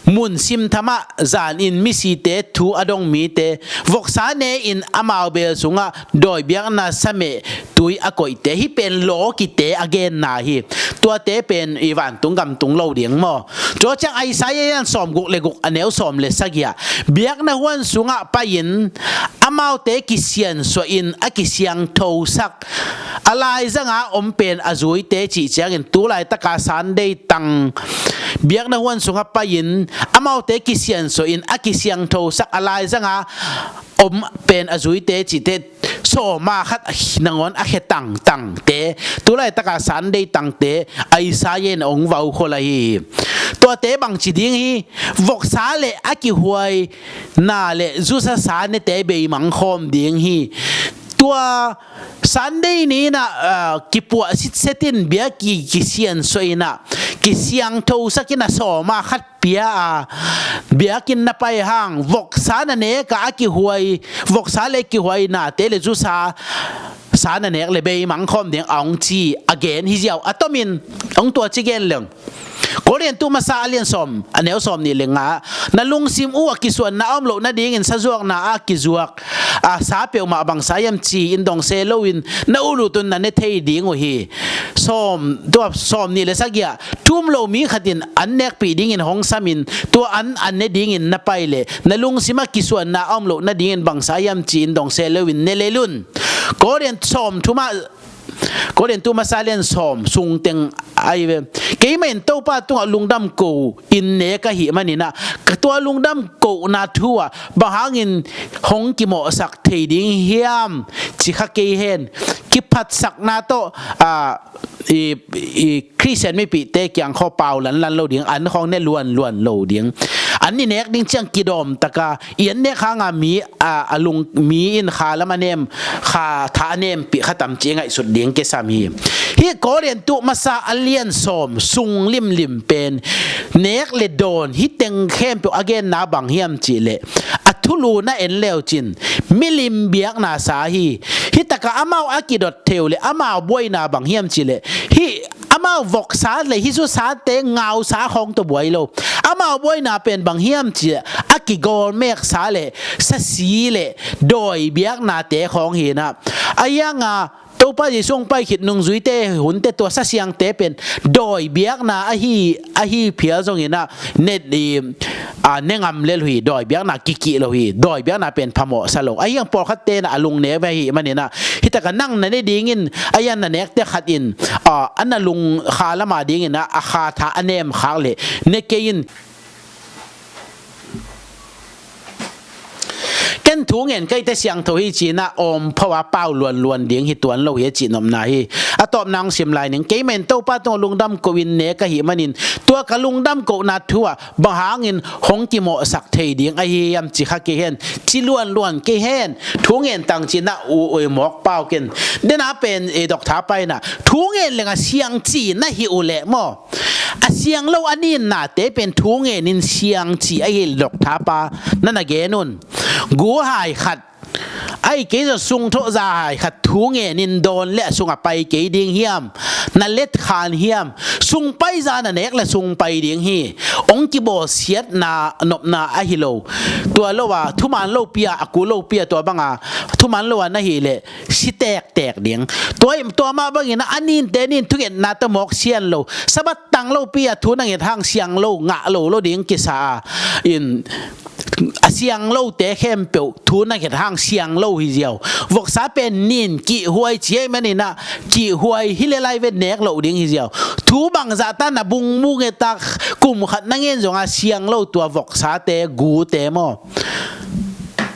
mun simthamah zanin misite thu a dong mite voksa ne-in amau beel sungah dawi biakna sameh tui a koihte, hih pen lawkite a genna hi. Tuate pen i vantung gamtung lo ding maw? Tua ciang Isaiah lian sawm guk le guk a neu sawm le sagih ah biakna huan sungah pai-in amaute kisiansuahin a kisiangthosak a laizanga om pen a zuite cih ciangin tu laitaka Sunday tang biakna huan sungah pai-in amaute kisiansuahin a kisiangthosak a laizanga om pen a zuite cihte sawma khat nangawn a khe tangtangte, tu laitaka Sunday tangte Isaiah in a hong vaukhol ahi hi. Tuate bangci ding hi? Voksa le a kihuai na le zusasa nete beimang khawm ding hi. Tua Sunday ni inah, ah, kipuah sitset in biak ki, kisiansuah inah kisiangthosak inah sawma khat pia a biakinn na pai hang voksa na neka a kihuai, voksa le kihuai nate le zusa sa na nek le beimang khawm ding a hong ci a gen hi ziau a tomin hong tua ci gen leng. Korintu masa a lian sawm a neu sawm nih le nga, na lungsim uh a kisuanna a om loh nadingin sazuakna a kizuak a sa peuhmah bangsa hiam ci-in dong se loin na ulut un na ne thei ding uh hi. Sawm, tua sawm nih le sagih ah thu um lo mi khatin an nekpih dingin hong samin tua an an ne dingin na pai le na lungsim a kisuanna a om loh nadingin bangsa hiam ci-in dong se loin ne lel un. Korin sawm thumah Korintu masa lian sawm sungteng ahi ve. Keimah in Topa tungah lungdam ko in ne ka hih maninah ka tua lungdam kohna thu ah bang hangin hong kimawhsak thei ding hiam ci kha kei hen. Kiphatsakna tawh, ah, i, i Khristian mipihte kiang khaw pau lanlan lo ding, an khawng ne luanluan lo ding. An i nek ding ciang kidawm taka i an nek hanga mi, a, a lung, mi in kha lam a nem, kha tha a nempih kha tam ci ngaihsut ding kisam hi. Hih Korintu masa a lian sawm sung limlim pen nek le dawn hih teng khempeuh a genna bang hiam cihleh a thulu na en leucin milim biakna sa hi. Hih taka amau a kidot theu le amau buaina bang hiam cihleh hih amau voksa le hih zusate ngausa khawng tawh buai lo. Amau buaina pen bang hiam cihleh a kigawlmeksa le sasi le dawi biaknate khawng hinah. A hianga Topa Jesu hong pai khit nungzuite hunte tua sasiangte pen dawi biakna ahi, ahi phial zonginah ne, i, a, ne ngam lel uh hi. Dawi biakna kikih lo hi. Dawi biakna pen phamawhsa lo. A hiang pawlkhatte na a lung ne ve hi maninah hih taka nang na ne dingin a hiang na nekte khatin, a, a na lung kha lama dinginah a kha tha a nem khak le ne kei in. Ken thu ngen ka hite siangtho hi cinah awm pho a pau luanluan ding hi tuan lo hi a cihnopna hi. A tawpna hong sim lai ning. Keimah in Topa tungah lungdam ko in ne ka hih manin tua ka lungdam kohna thu ah bang hangin hong kimawhsak thei ding ahi hiam ci kha kei hen. Ci luanluan kei hen. Thu ngen tang cinah u ui mawk pau ken. Dena pen e dok tha painah thu ngen leng a siang ci na hi uh leh maw? A siang lo a ninnate pen thu ngenin siang ci ahi lok thapa na na gen un. Gu hai khat ahi kei zaw sungthawh za hai khat thu ngenin dawn le a sungah pai kei ding hiam? Na let khan hiam? sungpai zan a nek le sungpai ding hi. Hong kibawlsiatna nopna ahi lo. Tua lo a thuman lopi a, a kul lopi a, tua banga thuman lo a na hih leh si tektek ding. Tua, tua mah bangin a ninte nin thungetna tawh mawk sian lo, Sabbath tang lopi a thu na nget hang siang lo, ngah lo lo ding kisa a, in a siang lote khempeuh thu na nget hang siang lo hi ziau. Voksa pen nin kihhuai ci ahih manin ah, kihhuai hi le lai ve, nek loh ding hi ziau. Thu bangzah ta na bung mu nge tak, kum khat na ngen zong a siang lo tua voksate, gute maw.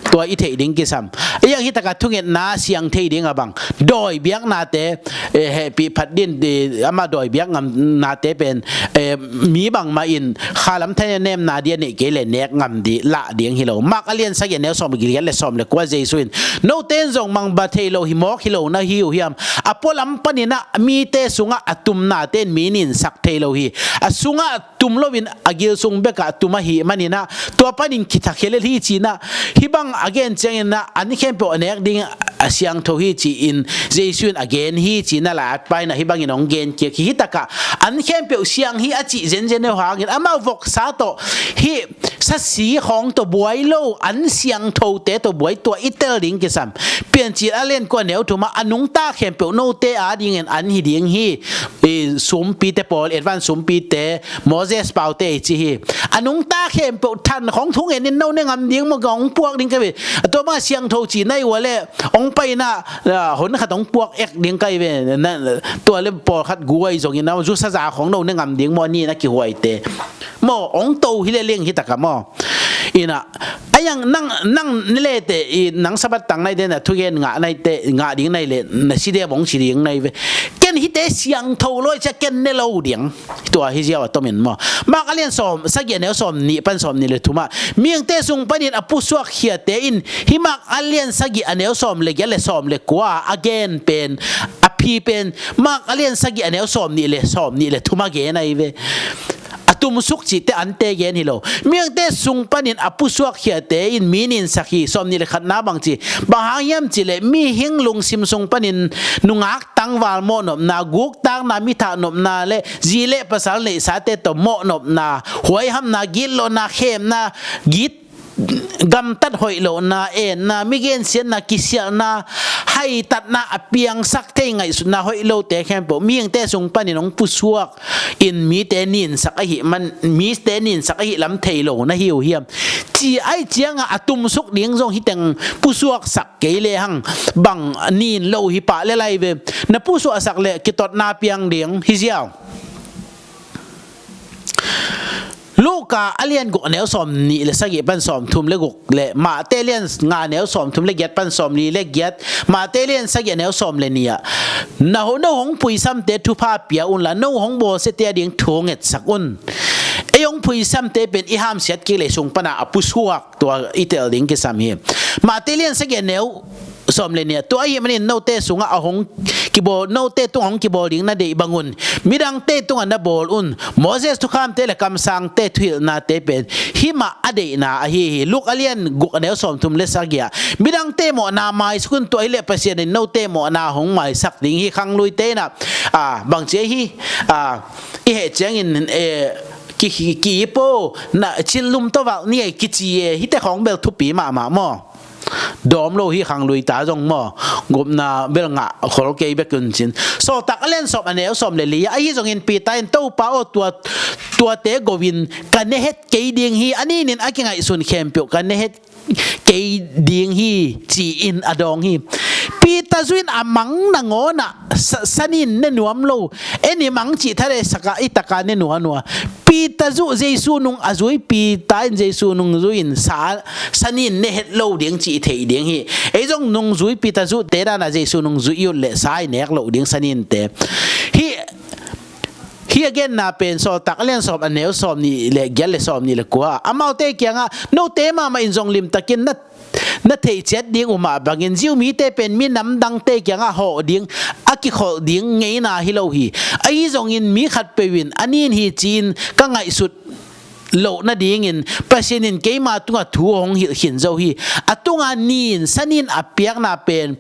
Tua i theih ding kisam. Ei ang hi taka thungetna siang thei ding a bang, dawi biaknate, eh, hehpih phat din, eh, ama dawi biak ngamnate pen, eh, mi bangmah in khalam thaina nemna dia neih kei le nek ngam di lah ding hi lo. Mark a lian sagih a neu sawm giat le sawm le kua, Jesu in, note in zong mangbat thei lo hi mawk hi lo na hi uh hiam? A pualam panin ah mite sungah a tumnate in mi ninsak thei lo hi. A sungah tum loin a gil sung bekah tum ahih manin ah, tua panin kithakhia lel hi ci-in ah, hih bang a gen ciangin ah, an khempeuh a nek ding a siangtho hi ci-in Jesu in a gen hi ci-in ah, lai-at pa in ah hih bangin hong gen kik hi. Hih takah an khempeuh siang hi a cih zenzen uh hangin, amau voksa tawh hih sasi khawng tawh buai lo, an siangthote tawh buai, tua i tel ding kisam. Piancil a lian kua neu thum ah, a nungta khempeuh note adingin an hi ding hi. I sumpite pawl, advance sumpite, Moses paute i ci hi. A nungta khempeuh than khawng thungen in no ne ngam ding maw, ka hong puak ding ka ve. A tua bang a siangtho ci nai ua le, hong pai in ah, ah, hon khat hong puak ek ding ka ve. Na, tua le pawlkhat guai zongin a, zu saza khawng no ne ngam ding maw, a ni na kihuaite. Maw, hong to hi le leng hi taka maw. Ina, a yang nang, nang ne lete, i nang Sabbath tang nai de na thugen ngah nai te, ngah ding nai le, na si de bong si ding nai ve. Ken hite siangtho loi cia ken ne lo ding. Tua hi ziau a tomin maw. Mark a lian sawm, sagih a neu sawm nih pan sawm nih le thum ah, mihingte sung panin a pusuak khiate in, hih Mark a lian sagih a neu sawm le giat le sawm le kua a gen pen, a phi pen, Mark a lian sagih a neu sawm nih le sawm nih le thum a gen ahi ve. A tumsuk cihte ante gen hi lo. Mihingte sung panin a pusuak khiate in mi ninsak hi, sawm nih le khatna bang ci. Bang hang hiam cih leh mihing lungsim sung panin nungak tangval mawhnopna, guktakna, mi thahnopna le zi le pasal neihsate tawh mawhnopna, huaihamna, gitlawhna, khemna, git gamtat hoih lohna, enna, mi gensiatna, kisialhna, haitatna, a piangsak thei ngaihsutna hoih lote khempeuh mihingte sung panin hong pusuak in mite ninsak ahih man, mite ninsak ahih lam thei lo na hi uh hiam? Ci ahih ciangah a tumsuk ding zong hih teng pusuaksak kei lehang bang nin lo hi pah le lai ve. Na pusuaksak leh kitotna piang ding hi ziau. Luka a lian guk a neu sawm nih le sagih pan sawm thum le guk le Mate lian nga neu sawm thum le giat pan sawm li le giat, Mate lian sagih a neu sawm le nih ah, na ho, no hong phuisamte thupha pia unla, no hong bawlsiate ading thu ngetsak un. Ei hong phuisamte pen i hamsiat kik le sung pana a pusuak, tua i tel ding kisam hi. Mate lian sagih a neu sawm le nih ah, tua ahih manin note sungah a hong kibawl, note tungah hong kibawl ding na deih bangun midangte tungah na bawl un. Moses thukhamte le kamsangte thuhilhnate pen hih mah a deihna ahi hi. Luka a lian guk a neu sawm thum le sagih ah, midangte mawhna maisuk un, tua hileh Pasian in note mawhna hong maisak ding hi. Khangluite in ah, a, bangci ahi, a, i heh ciangin, e, ki, ki, ki po na cillum tawh valh ni ei kici e, hihte khawng bel thupi mahmah maw. Dawm lo hi khangluita zong maw, gupna bel ngah khol kei bek un cin. Sawltak a lian sawm a neu sawm le li ah, ahi zongin Peter in, Topa aw, tua, tuate go-in ka ne het kei ding hi, a ninin a kingaihsun khempeuh ka ne het kei ding hi, ci-in a dawng hi. Peter zui in a mang nangawnah sa, sanin ne nuam lo, en i mang cih thalehsak ah i taka ne nuanua. Peter zuh Jesu nung a zui, Peter in Jesu nungzui in sa, sanin ne het lo ding cih i theih ding hi. Ei zong nungzui, Peter zuhte danah Jesu nungzui i ut leh sa i nek loh ding saninte. Hih, hih a genna pen Sawltak a lian sawm a neu sawm nih le giat le sawm nih le kua. Amaute kiangah, note mahmah in zong limtakin na na theihciat ding uh mah bangin, Jew mite pen minam dangte kiangah hawh ding, a kikholh ding ngeina hi lo hi. Ahi zongin mi khatpeuh in a nin hi ci-in ka ngaihsut loh nadingin Pasian in keima tungah thu hong hilh khin zo hi. A tunga nin, sanin a piakna pen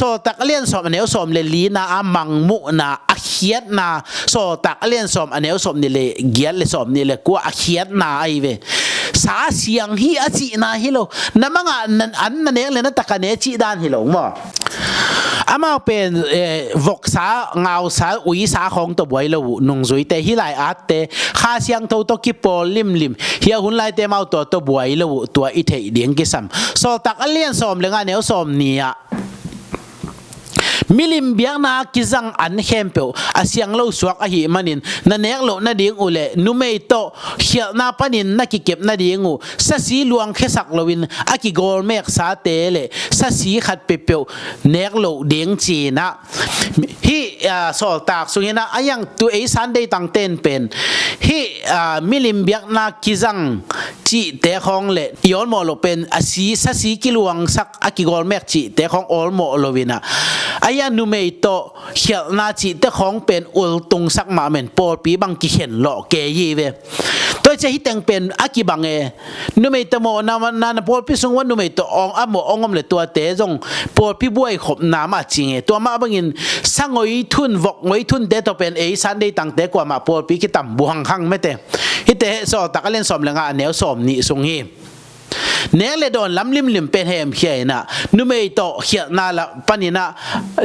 Sawltak a lian sawm a neu sawm le lina a mangmuhna a khiatna, Sawltak a lian sawm a neu sawm nih le giat le sawm nih le kua a khiatna ahi ve. Sa siang hi a cihna hi lo. Na mangah an na nek le na taka ne cih dan hi lo maw? Amau pen voksa, ngausa, uisa khawng tawh buai lo uh nungzuite, hih lai atte Kha Siangtho tawh kipawl limlim, hia hun laite amau tua tawh buai lo uh, tua i theih ding kisam. Sawltak a lian sawm le nga neu sawm nih ah milim biakna kizang an khempeuh a siang lo suak ahih manin na nek loh nading uh le numei tawh khialhna panin na kikep nading uh sasi luang khesak loin a kigawlmeksate le sasi khat peuhpeuh nek loh ding cinah. Hih sawltak sungin ah a iang tu ei Sunday tangten pen hih milim biakna kizang cihte khawng le i awlmawh loh pen a si, sasi kiluangsak a kigawlmek cihte khawng awlmawh loinah a iang numei tawh khialhna cihte khawng pen ultungsak mahmah in pawlpi bang kikhen lawh kei hi ve. Tua ciah hih teng pen a kibang e. Numei tawh mawhna na pawlpi sung uah numei tawh a mawh a om le tuate zong pawlpi buaikhopna mah cing e. Tua mah bangin sa ngoithun, vok ngoithunte tawh pen ei Sunday tangte kuamah pawlpi kitam buhang khang mete. Hihte Sawltak a lian sawm le nga a neu sawm nih sung hi. Nek le dawn lam limlim pen hemkhia inah numei tawh khialhna la paninah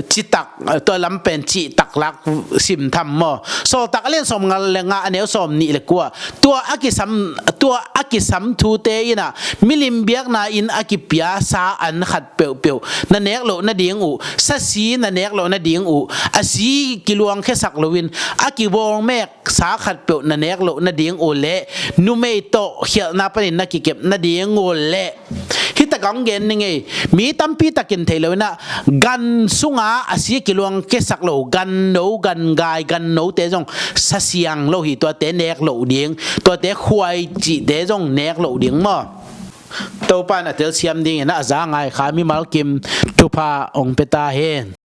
citak, tua lam pen cihtak lak simtham maw? Sawltak a lian sawm nga le nga a neu sawm nih le kua. Tua a kisam, tua a kisam thute inah milim biakna in a kipia sa an khat peuhpeuh na nek loh nading uh, sasi na nek loh nading uh, a si kiluangkhesak loin a kibawlmek sa khat peuh na nek loh nading uh le numei tawh khialhna panin na kikep nading uh le. Hih tak a hong gen ning ei. Mi tampi takin thei loinah gan sunga a si kiluang kesak lo, ganno, gangai, gannote zong sa siang lo hi, tuate nek loh ding, tuate khuai cihte zong nek loh ding maw? Topa in a telsiam dingin a za ngai kha mimal kim thupha hong pia ta hen.